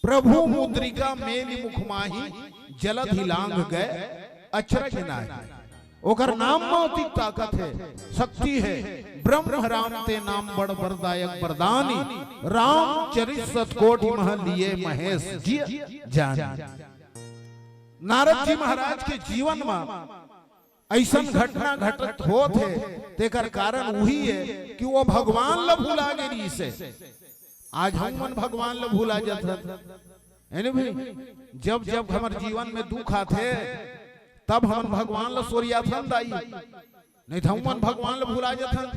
प्रभु मुद्रिका मेलि मुख माहि, जलधि लांघ गए अचरज नाहि। ओकर नाम म अतिक ताकत हे, शक्ति हे। ब्रह्म राम ते नाम बड़ वरदायक वरदानी, राम चरित सतकोटि मह लिए महेश जिय जानी। नारद जी महाराज के जीवन म अइसन घटना घटत होत हे, तेकर कारण उही हे कि वो भगवान ल भुला गे रिहिस हे। आज हमन भगवान ल भुला जाथन, है नी भाई? जब जब हमर जीवन में दुख आथे, तब हमन भगवान ल सोरियाथन दाई, नहीं त हमन भगवान ल भुला जाथन।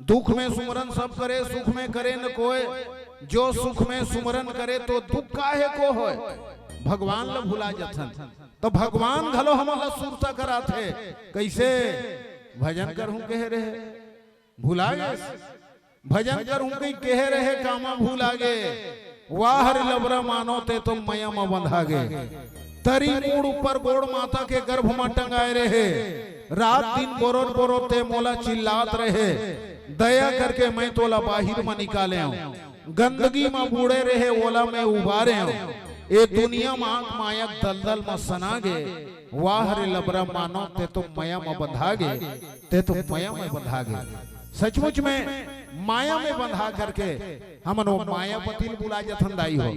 दुख में सुमरन सब करे, सुख में करे न कोय, जो सुख में सुमरन करे तो दुख काहे को होय। भगवान ल भुला जाथन, तो भगवान घलो हमन ल सुरता कराथे। कइसे? भजन करहूं कहे रहे, भुला गे। भजन करहूं कहि कहे रहे, कामा भुला गे। वाह रे लबरा मानव ते तो मया म बंधा गे। तरी मूड़ ऊपर गोड़ माता के गर्भ म टंगाए रहे। रात दिन बोरोर बोरोर ते मोला चिल्लात रहे। दया करके मैं तोला बाहिर म निकालेंव। गंदगी म बूड़े रहे ओला मैं उबारेंव। ए दुनिया म आंख माया के दलदल म सना गे। वाह रे लबरा मानव ते तो मया म बंधा गे। ते तो मया में बंधा गे। सचमुच में माया में बंधा करके हमन वो मायापति ल बुला जथन दाई हो।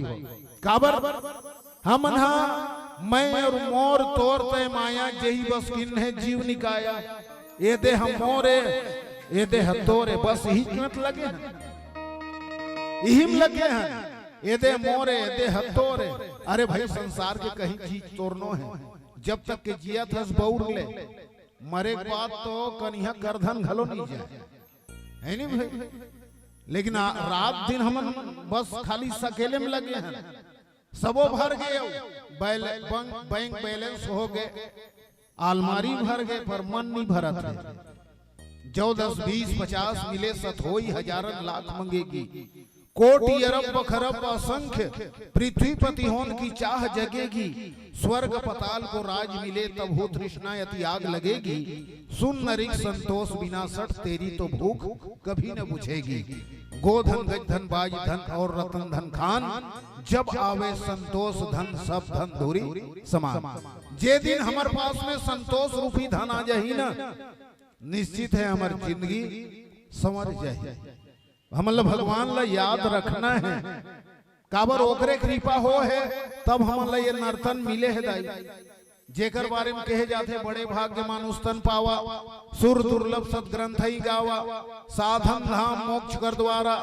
काबर? हमन हा मैं अउ मोर तोर तय माया, जेही बस किन्हे जीव निकाया। ए देह मोर ए, ए देह तोर ए, बस इही कीमत लगे हन, इही में लगे हन। ए देह मोर ए, ए देह तोर ए। अरे भाई, संसार के कहीं चीज तोर नो हे। जब तक के जियत हस बउर ले, मरे के बाद तो कनिहा करधन घलो नहीं जाए, है नी भाई? लेकिन आ, रात दिन हमन बस खाली सकेले में लगे हन, सबो भर गे, बैल-, बं-, बैंक बैलेंस हो गे, आलमारी भर गे, पर मन नहीं भरत हे। जौ दस, बीस, पचास मिले सत होई, हजारन लाख मंगेगी, कोटि अरब बखरब असंख्य पृथ्वीपति होन की चाह जगेगी। स्वर्ग पताल को राज मिले तब हो तृष्णा अति आग लगेगी। सुन नरिक संतोष बिना सठ तेरी तो भूख कभी न बुझेगी। गोधन गजधन बाज धन और रतन धन खान, जब आवे संतोष धन सब धन धुरी समान। जे दिन हमर पास में संतोष रूपी धन आ जाही ना, निश्चित है हमर जिंदगी संवर जाही। हमन ल भगवान ल याद रखना है, काबर ओकरे कृपा हो है, तब हमन ल ये नर्तन मिले है दाई। जेकर बारे में कहे जाथे, बड़े भाग्य मानुष तन पावा, सुर दुर्लभ सत ग्रंथ ही गावा, साधन धाम मोक्ष कर द्वारा,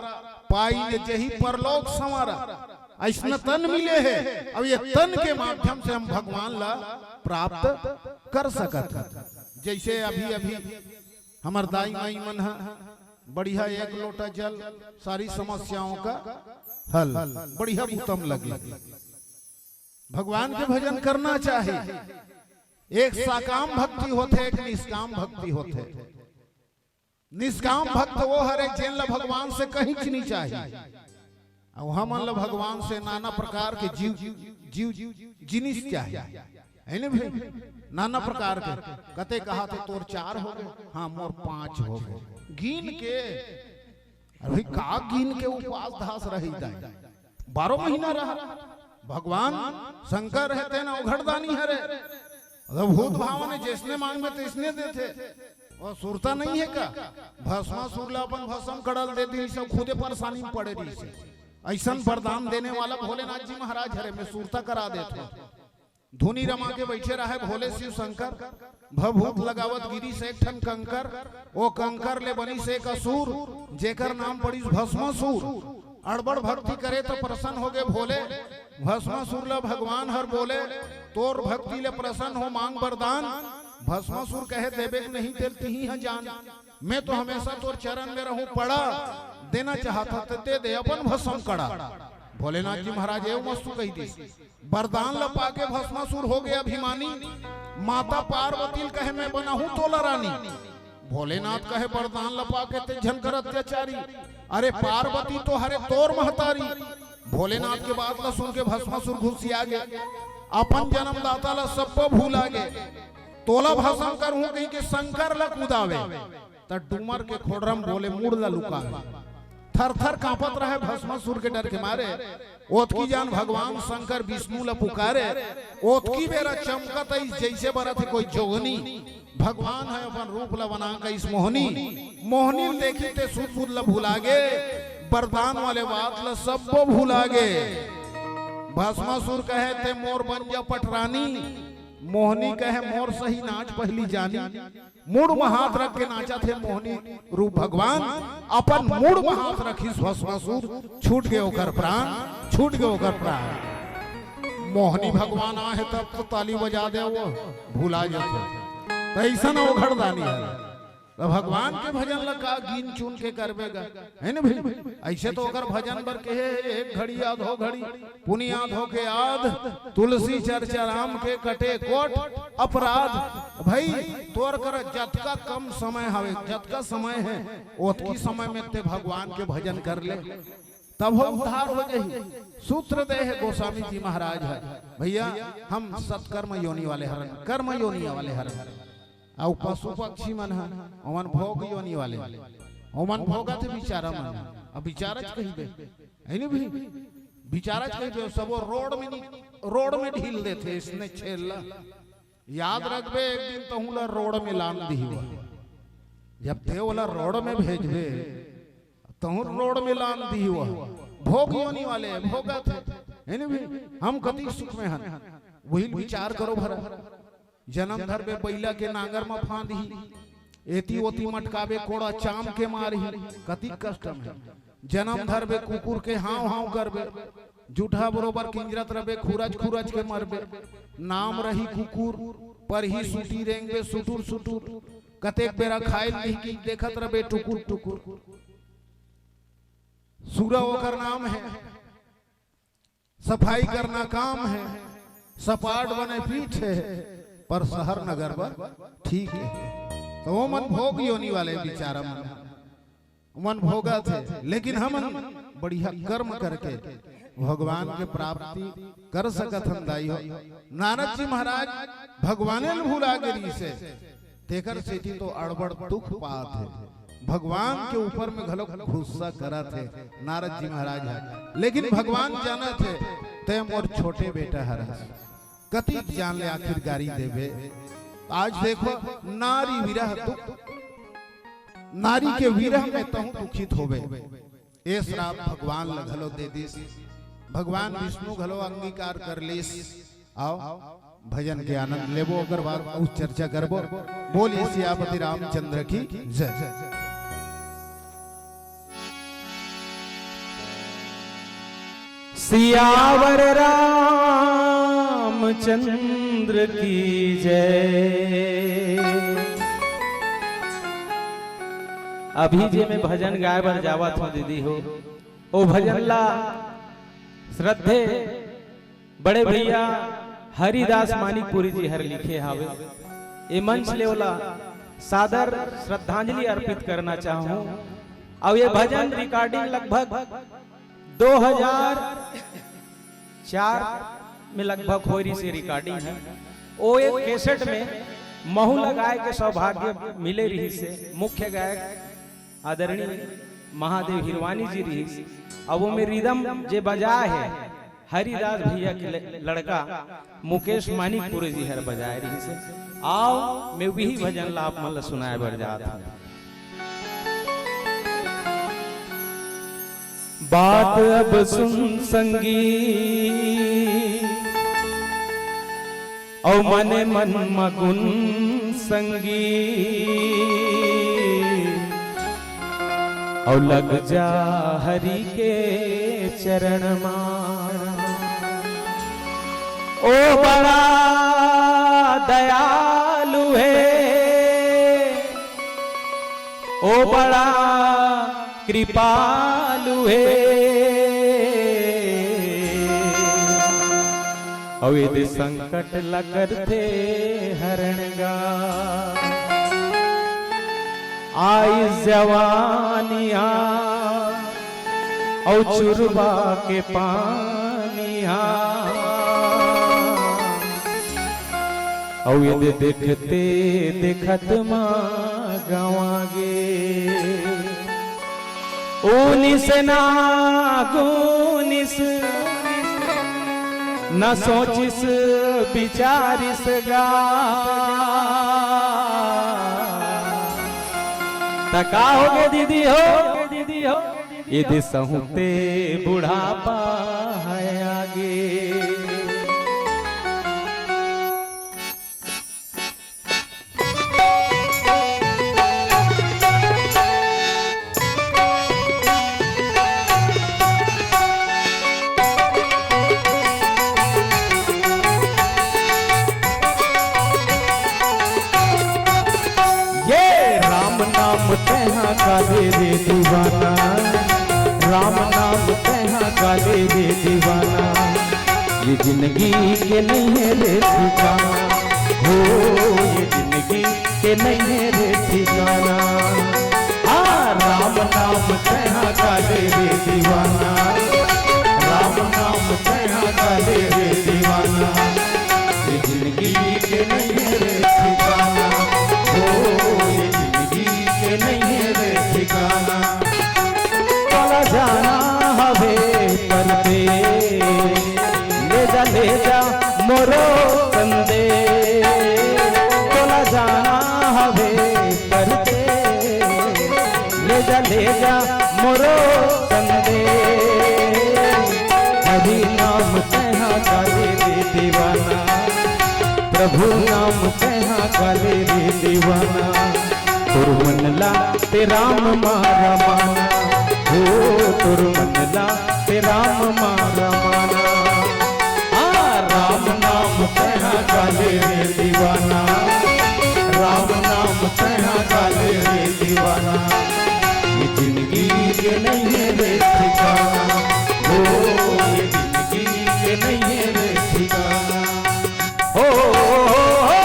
पाई न जही परलोक संवारा। ऐसना तन मिले है, अब ये तन के माध्यम से हम भगवान ला प्राप्त कर सकत हन। जैसे अभी अभी हमर दाई माई मन ह बढ़िया एक लोटा जल, सारी समस्याओं का हल, बढ़िया बुता म लगे। भगवान के भजन करना चाही। एक सकाम भक्ति होथे, एक निष्काम भक्ति होथे। निष्काम भक्त वो हरे, जेन ल भगवान से कहींच नहीं चाही। अउ हमन ल भगवान से नाना प्रकार के जीव, जीव, जिनिस चाही, है ना भाई? नाना प्रकार के। कते कहा थे, "तोर चार हो गए, हाँ, मोर पांच हो गए।" गिन के, अरे भाई, का गिन के उपास धास रही दाई? बारह महीना रहा। भगवान शंकर रहते ना, ओघड़दानी हरे। अगर भूत भावन है, जैसने मांगबे तैसने देथे। वो सुरता नहीं है का? भस्मासुर ला अपन भस्म कड़ल दे दी, सब खुदे परेशानी में पड़े रही से। ऐसन वरदान देने वाला भोलेनाथ जी महाराज हरे, मैं सुरता करा देत हूँ। धुनी रमा के बैठे रहे भोले शिव शंकर, भभूत लगावत गिरी से एक ठन कंकर, ओ कंकर ले बनी से एक असुर, जेकर नाम पड़िस भस्मासुर। अड़बड़ भक्ति करे त प्रसन्न हो गए भोले। भस्मासुर ला भगवान हर बोले, "तोर भक्ति ले प्रसन्न हो, मांग वरदान।" भस्मासुर कहे, "देबे के नहीं, तेल तिही ह जान। मैं तो हमेशा तोर चरण में रहूं पड़ा, देना चाहता त दे दे अपन भस्म कड़ा।" भोलेनाथ जी महाराज एव मस्तु कही दिस। वरदान ल पाके भस्मासुर हो गए अभिमानी। माता पार्वती ल कहे, "मैं बनाहूं तोला रानी।" भोलेनाथ कहे, "वरदान ल पाके ते झन कर अत्याचारी। अरे पार्वती तो हरे तोर महतारी।" भोलेनाथ के बात ल सुन के भस्मासुर घुसिया गे, अपन जन्मदाता ल सब्बो भुला गे। "तोला भस्म करहूं," कही के शंकर ल कुदावे। त डूमर के खोड़रम बोले मुड़ ला लुकावे। थर थर कांपत रहे भस्मासुर के डर के मारे। ओतकी जान भगवान शंकर विष्णु ला पुकारे। ओतकी बेरा चमकत आइस जैसे बरत हे कोई जोगनी। भगवान ह अपन रूप ला बना कइस मोहनी। मोहनी ल देखी ते सुध बुध ला भुला गे। वरदान वाले बात ला सब्बो भुला गे। भस्मासुर कहे, "ते मोर बन जा पटरानी।" मोहनी कहे, "मोर सही नाच पहिली जानी।" मुड़ म हाथ रख के नाचत हे मोहनी रूप भगवान, अपन मुड़ म हाथ रखिस भस्मासुर, छूट गे ओकर प्राण, छूट गे ओकर प्राण। मोहनी भगवान आहे तब तो ताली बजा दे, वो भुला जाथे। त अइसन ओघड़दानी हे। त भगवान के भजन ल का गिन चुन के करबे गा, है न भाई? अइसे तो ओकर भजन बर कहे हे, "एक घड़ी आधो घड़ी पुनि आधो के आध, तुलसी चर्चा राम के कटे कोट अपराध।" भाई, तोर करा जतका कम समय हवे, जतका समय हे, ओतकी समय में ते भगवान के भजन कर ले, तब हो उद्धार हो जाही। सूत्र दे हे गोस्वामी जी महाराज ह, भैया, हम सत्कर्म योनि वाले हरन, कर्म योनि वाले हरन। अउ पशु पक्षी मन ह, ओमन भोग योनि वाले, ओमन भोगत हे बिचारा मन ह। अब बिचारच कहिबे, है नी भी? बिचारच कहिबे, सबो रोड में नी, रोड में ढील देथे इसने छेल ला। याद रखबे, एक दिन तहूं ला रोड में लान दिही वह। जब ते ओला रोड में भेजबे, तहूं रोड में लान दिही वह। भोग योनि वाले भोगत हे, है नी भी? हम कति सुख में हन, वही विचार करो भरा। जनम धरबे बइला के नांगर म फांदही, एती ओती मटकाबे कोड़ा चाम के मारही, कतिक कष्ट म हे। जनम धरबे कुकुर के हांव हांव करबे, जुठहा बरोबर किंजरत रबे खुरच खुरच के मरबे। नाम रही कुकुर, परही सूटी रेंगबे सुटुर सुटुर, कतेक बेरा खाए ल दिही कि देखत रबे टुकुर टुकुर। सुरा ओकर नाम हे। सफाई करना काम हे, सपाट बने पीठ हे, पर शहर नगर बर ठीक हे। त ओमन भोग योनि वाले बिचारा मन, ओमन भोगत हे, लेकिन हमन बढ़िया कर्म करके भगवान के प्राप्ति कर सकत हन दाई हो। नारद जी महाराज भगवाने ल भुला गे रिहिसे, तेकर सेती तो अड़बड़ दुख पात हे। भगवान के ऊपर में घलो गुस्सा करत हे नारद जी महाराज ह, लेकिन भगवान जानत हे, तैं मोर छोटे बेटा हरस, कतिक जान ले आखिर गारी देबे। आज देखो, नारी विरह दुख, नारी के विरह में तहूं दुखित होबे। ए श्राप भगवान ल घलो दे दिस, भगवान विष्णु घलो अंगीकार कर लिस। आओ, भजन के आनंद लेबो, ओकर बाद अउ चर्चा करबो। बोलिए सियापति रामचंद्र की जय। सियावर रामचंद्र की जय। अभी जे मैं भजन गाए बर जावत हूँ दीदी हो, ओ भजन ला श्रद्धे बड़े भैया हरिदास मानिकपुरी जी हर लिखे हावे। ए मंच ले ओला सादर श्रद्धांजलि अर्पित करना चाहूँ। अउ ये भजन recording लगभग दो हज़ार चार में लगभग होय रिहिस हे recording ह। ओ एक cassette में महू ल गाए के सौभाग्य मिले रिहिस हे। मुख्य गायक आदरणीय महादेव हिरवानी जी रिहिस। अब ओमे rhythm जे बजाए हे हरिदास भैया के ल-, लड़का मुकेश मानिकपुरी जी हर बजाए रिहिस हे। आओ, मैं वही भजन ला आप मन ला सुनाए बर जात हूँ। बात अब सुन संगी, अउ मने मन मगुन संगी, अउ लग जा हरि के चरण मा। ओ बड़ा दयालु हे, ओ बड़ा कृपालु हे, अउ एदे संकट ला करथे हरण गा। आइस जवानी हा, अउ चुरबा के पानी हा, अउ एदे देखते देखत मा गंवा गे। उनिस ना गुनिस, ना सोचिस बिचारिस गा। त का होगे दीदी हो, दीदी हो, एदे सहुते बुढ़ापा हे आगे। ये राम नाम तेहा काले रे दीवाना, राम नाम तेहा काले रे दीवाना। ये जिंदगी के नहीं है रे ठिकाना, हो ये जिंदगी के नहीं है रे ठिकाना। आ राम नाम तेहा काले रे दीवाना, राम नाम तेहा काले रे दीवाना। ये जिंदगी के नहीं है रे ठिकाना, हो ये जिंदगी के नहीं है रे ठिकाना। तोला जाना हवे परदेस, ले जा, ले जा मोरो संदेस। तोला जाना हवे परदेस, ले जा, ले जा मोरो संदेस। हरि नाम तेहा काले रे दीवाना, प्रभु नाम तेहा काले रे दीवाना। तोर मन ला ते राम मा रमाना, हो तोर मन ला ते राम मा रमाना। आ राम नाम तेहा काले रे दीवाना, राम नाम तेहा काले रे दीवाना। ये जिंदगी के नहीं है रे ठिकाना, हो ये जिंदगी के नहीं है रे ठिकाना। हो, हो, हो, हो।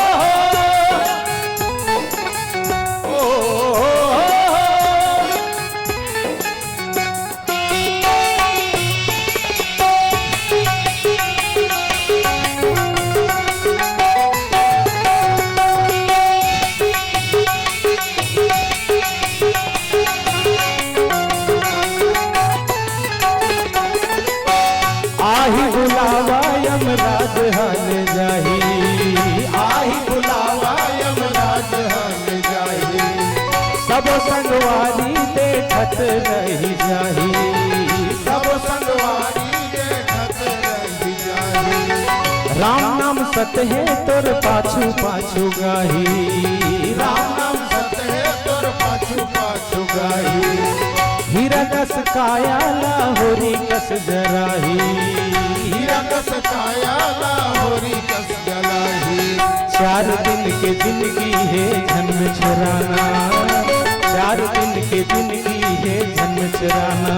देखत रहि जाही। सब संगवारी देखत रहि जाही। राम नाम सत हे तोर पाछू पाछू गाही। राम नाम सत हे तोर पाछू पाछू गाही। हीरा कस काया ला होरी कस जराही। हीरा कस काया ला होरी कस जलाही। चार दिन के जिनगी हे झन बिछुराना। चार दिन के जिनगी हे झन बिछुराना।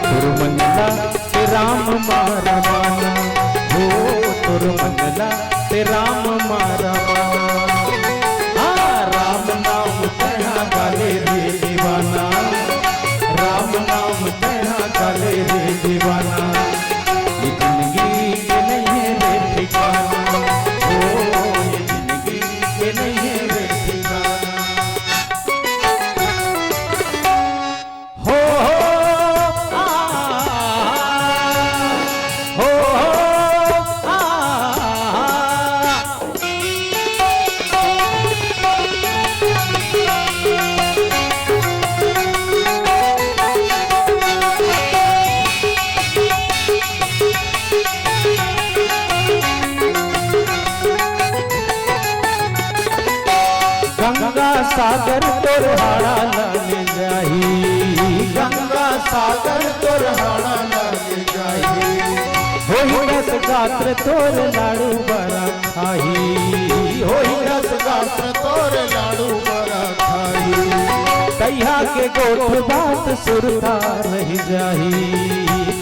तोर मन ला ते राम मारा माना। हो तोर मन ला ते राम मारा माना। हाँ, राम नाम तैहा गाले रे दीवाना। राम नाम तैहा गाले रे दीवाना। ये जिनगी के नहीं हे रे ठिकाना। हो ये जिनगी के नहीं हे रे ठिकाना। हो, हो, आ, हो, हो, आ। गंगा सागर तोर हाड़ा ला ले जाही। गंगा सागर तोर हाड़ा ला ले जाही। होही रस गात्र तोर लाडू बरा खाही। होही रस गात्र तोर लाडू बरा खाही। तैहा के गोठ बात सुरता रहि जाही।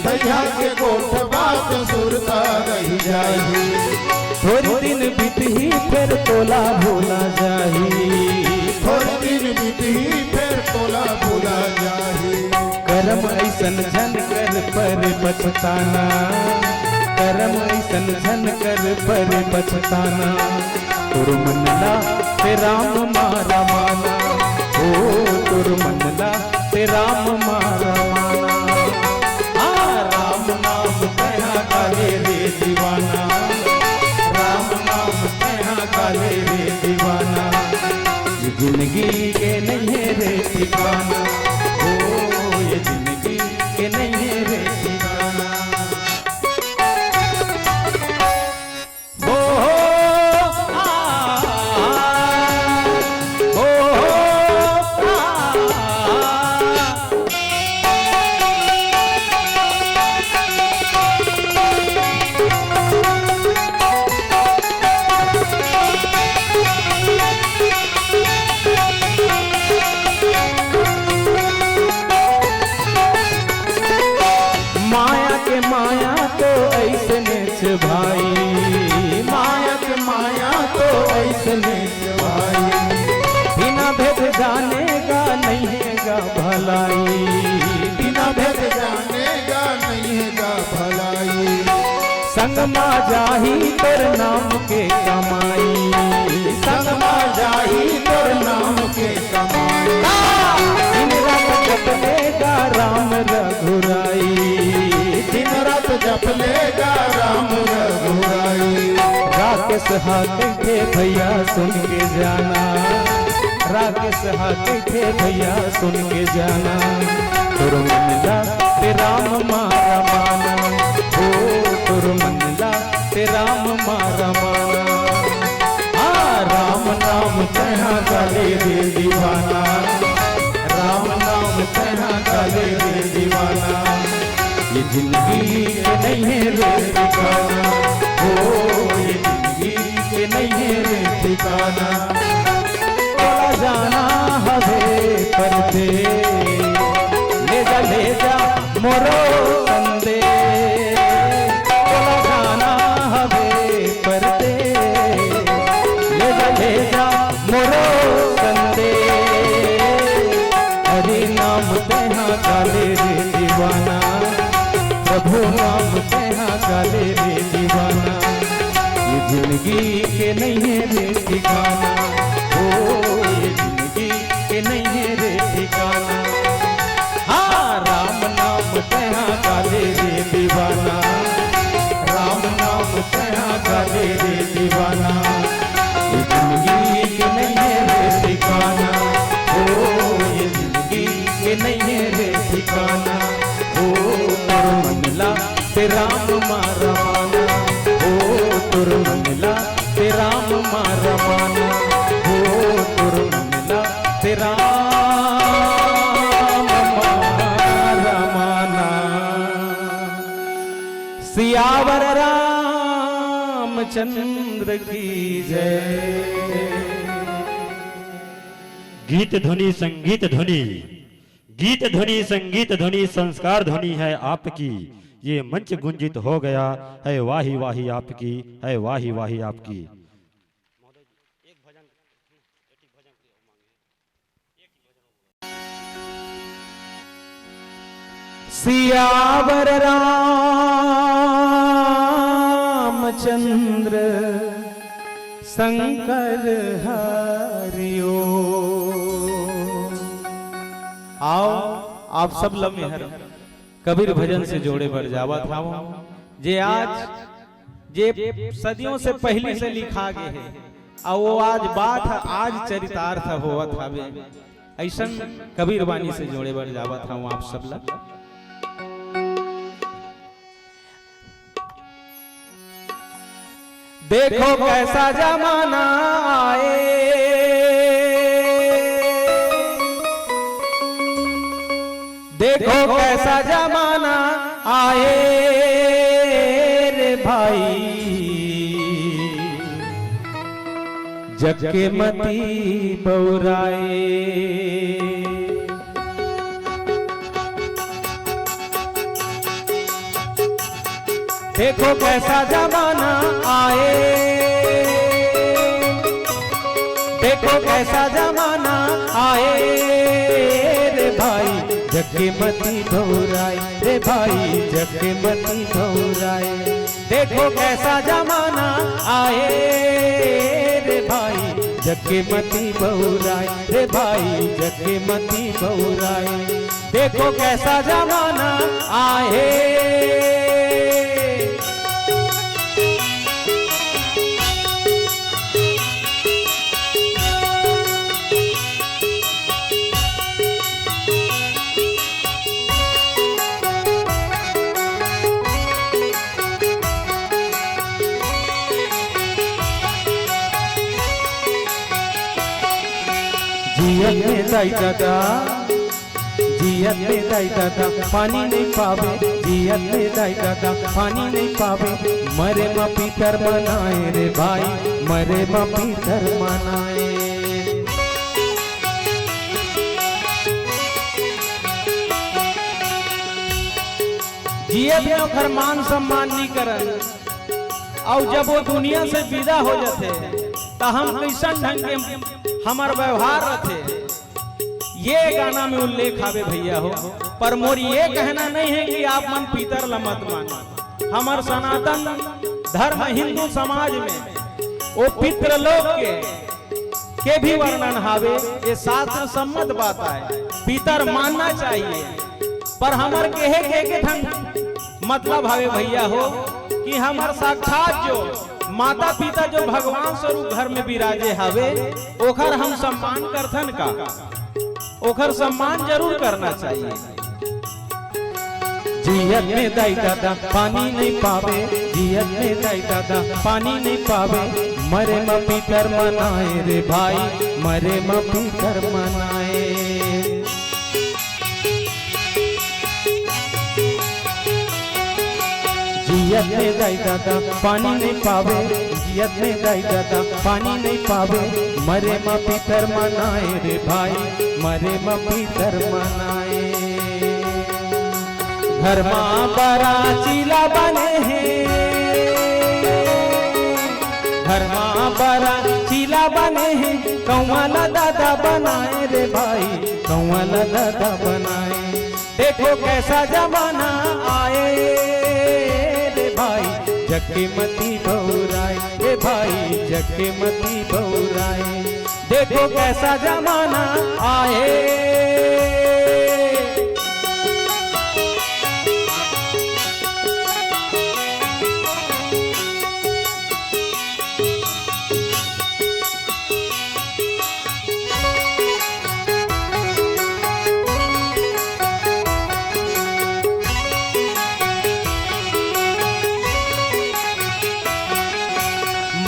तैहा के गोठ बात सुरता रहि जाही। थोरी दिन बीतही फेर तोला भुला जाही। थोरी दिन बीतही फेर तोला भुला जाही। करम अइसन झन कर परे पछताना। करम अइसन झन कर परे पछताना। तोर मन ला ते राम मारा माना। ओ तोर मन ला ते राम मारा माना। आ राम नाम तैहा गाले रे दीवाना। राम नाम तैहा गाले रे दीवाना। ये जिनगी के नहीं हे रे ठिकाना। ओ ये जिनगी के नहीं हे रे ठिकाना। ओ हो, आ, ओ हो, आ। माया के माया तो अइसने छे भाई। माया के माया तो अइसने छे भाई। बिना भेद जाने गा नहीं हे गा भलाई। बिना भेद जाने गा नहीं हे गा भलाई। संग मा जाही तोर नाम के कमाई। संग मा जाही तोर नाम के कमाई। दिन रात जप ले गा राम रघुराई। दिन रात जप ले गा राम रघुराई। राकेश हा कहिथे भैया सुन के जाना। राकेश हा कहिथे भैया सुन के जाना। तोर मन ला ते राम मारा माना। ओ तोर मन ला ते राम मारा माना। आ राम नाम तैहा गाले रे दीवाना। राम नाम तैहा गाले रे दीवाना। ये जिनगी के नहीं हे रे ठिकाना। ओ ये जिनगी के नहीं हे रे ठिकाना। तोला जाना हवे परदेस, ले जा, ले जा मोरो संदेस। तोला जाना हवे परदेस, ले जा, ले जा मोरो संदेस। हरि नाम तैहा गाले रे दीवाना, प्रभु नाम तैहा गाले रे दीवाना। ये जिनगी के नहीं हे रे ठिकाना, ओ ये जिनगी के नहीं हे रे ठिकाना। हाँ, राम नाम तैहा गाले रे दीवाना, राम नाम तैहा गाले रे दीवाना। ये जिनगी के नहीं हे रे ठिकाना, ओ ये जिनगी के नइये रे ठिकाना, ओ तोर मन ला ते राम मा रमाना, ओ तोर मन ला ते राम मा रमाना, ओ तोर मन ला ते राम मा रमाना। सियावर रामचंद्र की जय। गीत ध्वनि, संगीत ध्वनि, गीत ध्वनि, संगीत ध्वनि, संस्कार ध्वनि है आपकी। ये मंच गुंजित हो गया है, वाही वाही आपकी है, वाही वाही आपकी। सियावर रामचंद्र शंकर हरिओ। आओ, आप सब ल मेहर कबीर भजन से जोड़े बर जावत हवं, जे आज, जे सदियों से पहिली से लिखा गे हे, अउ वो आज बात ह, आज चरितार्थ होवत हवे। अइसन कबीर बानी से जोड़े बर जावत हवं आप सब ला। देखो कैसा जमाना आए, देखो कैसा जमाना आए रे भाई, जग के मती बउराए। देखो कैसा जमाना आए, देखो कैसा जमाना आए रे भाई, जग के मती बउराए रे भाई, जग के मती बउराए। देखो कैसा जमाना आए रे भाई, जग के मती बउराए रे भाई, जग के मती बउराए। देखो कैसा जमाना आए। जियत में दाई ददा, जियत में दाई ददा, पानी नइ पावे। जियत में दाई ददा, पानी नइ पावे। मरे म पीतर मनाए रे भाई, मरे म पीतर मनाए। जियत में ओखर मान सम्मान नइ करन, अउ जब वो दुनिया से विदा हो जाथे, त हम कइसन ढंग के हमर व्यवहार रथे, ये गाना में उल्लेख हावे भैया हो। पर मोर ये कहना नइ हे कि आप मन पीतर ल मत मानो। हमर सनातन धर्म हिंदू समाज में वो पितृलोक के, के भी वर्णन हावे, ये शास्त्र सम्मत बात आय, पितर मानना चाहिए। पर हमर कहे के, के ठन मतलब हावे भैया हो कि हमर साक्षात जो माता पिता जो भगवान स्वरूप घर में विराजे हावे, ओखर हम सम्मान करथन का? ओखर सम्मान जरूर करना चाहिए। जियत में दाई ददा पानी नइ पावे, जियत में दाई ददा पानी नइ पावे। मरे म पीतर मनाए रे भाई, मरे म पीतर मनाए। जियत में दाई ददा पानी नइ पावे, जियत में दाई ददा पानी नइ पावे। मरे म पीतर मनाए रे भाई, मरे म पीतर मनाए। घर म बरा चीला बने हे, घर म बरा चीला बने हे, कौआ ल ददा बनाए रे भाई, कौआ ल ददा बनाए। देखो कैसा जमाना आए रे भाई, जग के मती बउराए रे भाई, जग के मती बउराए। देखो कैसा जमाना आए।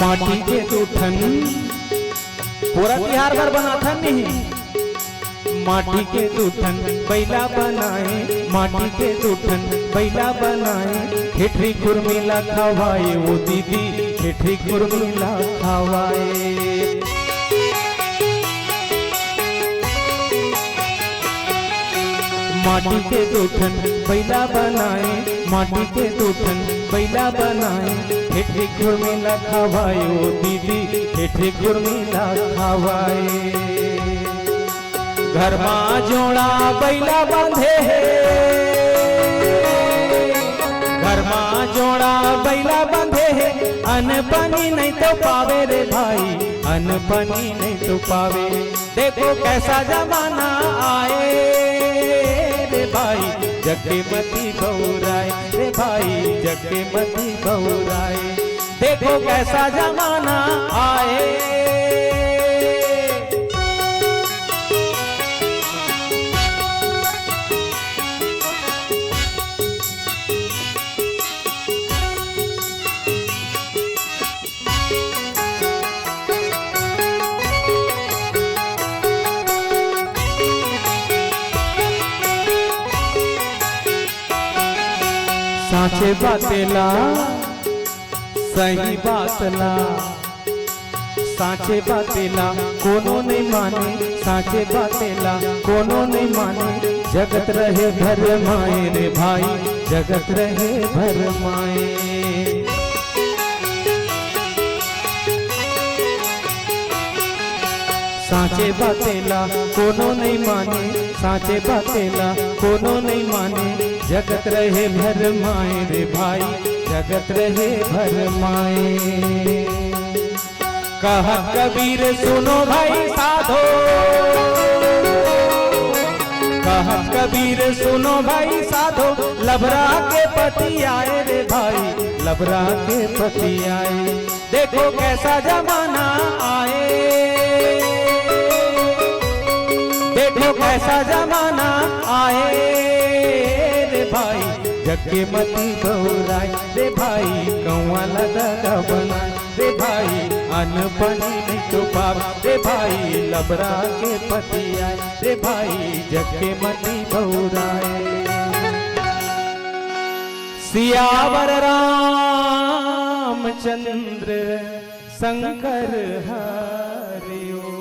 माटी के दू ठन पोरा तिहार बर बनाथन नहीं। माटी के दू ठन बइला बनाए, माटी के दू ठन बइला बनाए, ठेठरी खुरमी ला खवाए ओ दीदी, ठेठरी खुरमी ला खवाए। माटी के दू ठन बइला बनाए, माटी के दू ठन बइला बनाए, ठेठरी खुरमी ला खवाए ओ दीदी, ठेठरी खुरमी ला खवाए। घर मा जोड़ा बइला बांधे हे, घर मा जोड़ा बइला बांधे हे, अन्न पानी नहीं तो पावे रे भाई, अन्न पानी नहीं तो पावे। देखो कैसा जमाना आए रे भाई, जग के मती बउराए रे भाई, जग के मती बउराए। देखो कैसा जमाना आए। साँचे बाते ला, सही बात ला, साँचे बाते ला कोनो नहीं माने, साँचे बाते ला कोनो नहीं माने। जगत रहे भरमाए रे भाई, जगत रहे भरमाए। साँचे बाते ला कोनो नहीं माने, साँचे बाते ला कोनो नहीं माने। जगत रहे भरमाए रे भाई, जगत रहे भरमाए। कहत कबीर सुनो भाई साधो, कहत कबीर सुनो भाई साधो, लबरा के पति आए रे भाई, लबरा के पति आए। देखो कैसा जमाना आए, देखो कैसा जमाना आए रे भाई, जग के मती बउराए रे भाई, कौआ ला दगा बनाए रे भाई, अन्न पानी नहीं तो पावे रे भाई, लबरा के पति आए रे भाई, जग के मती बउराए। सियावर रामचंद्र शंकर हरि ओम।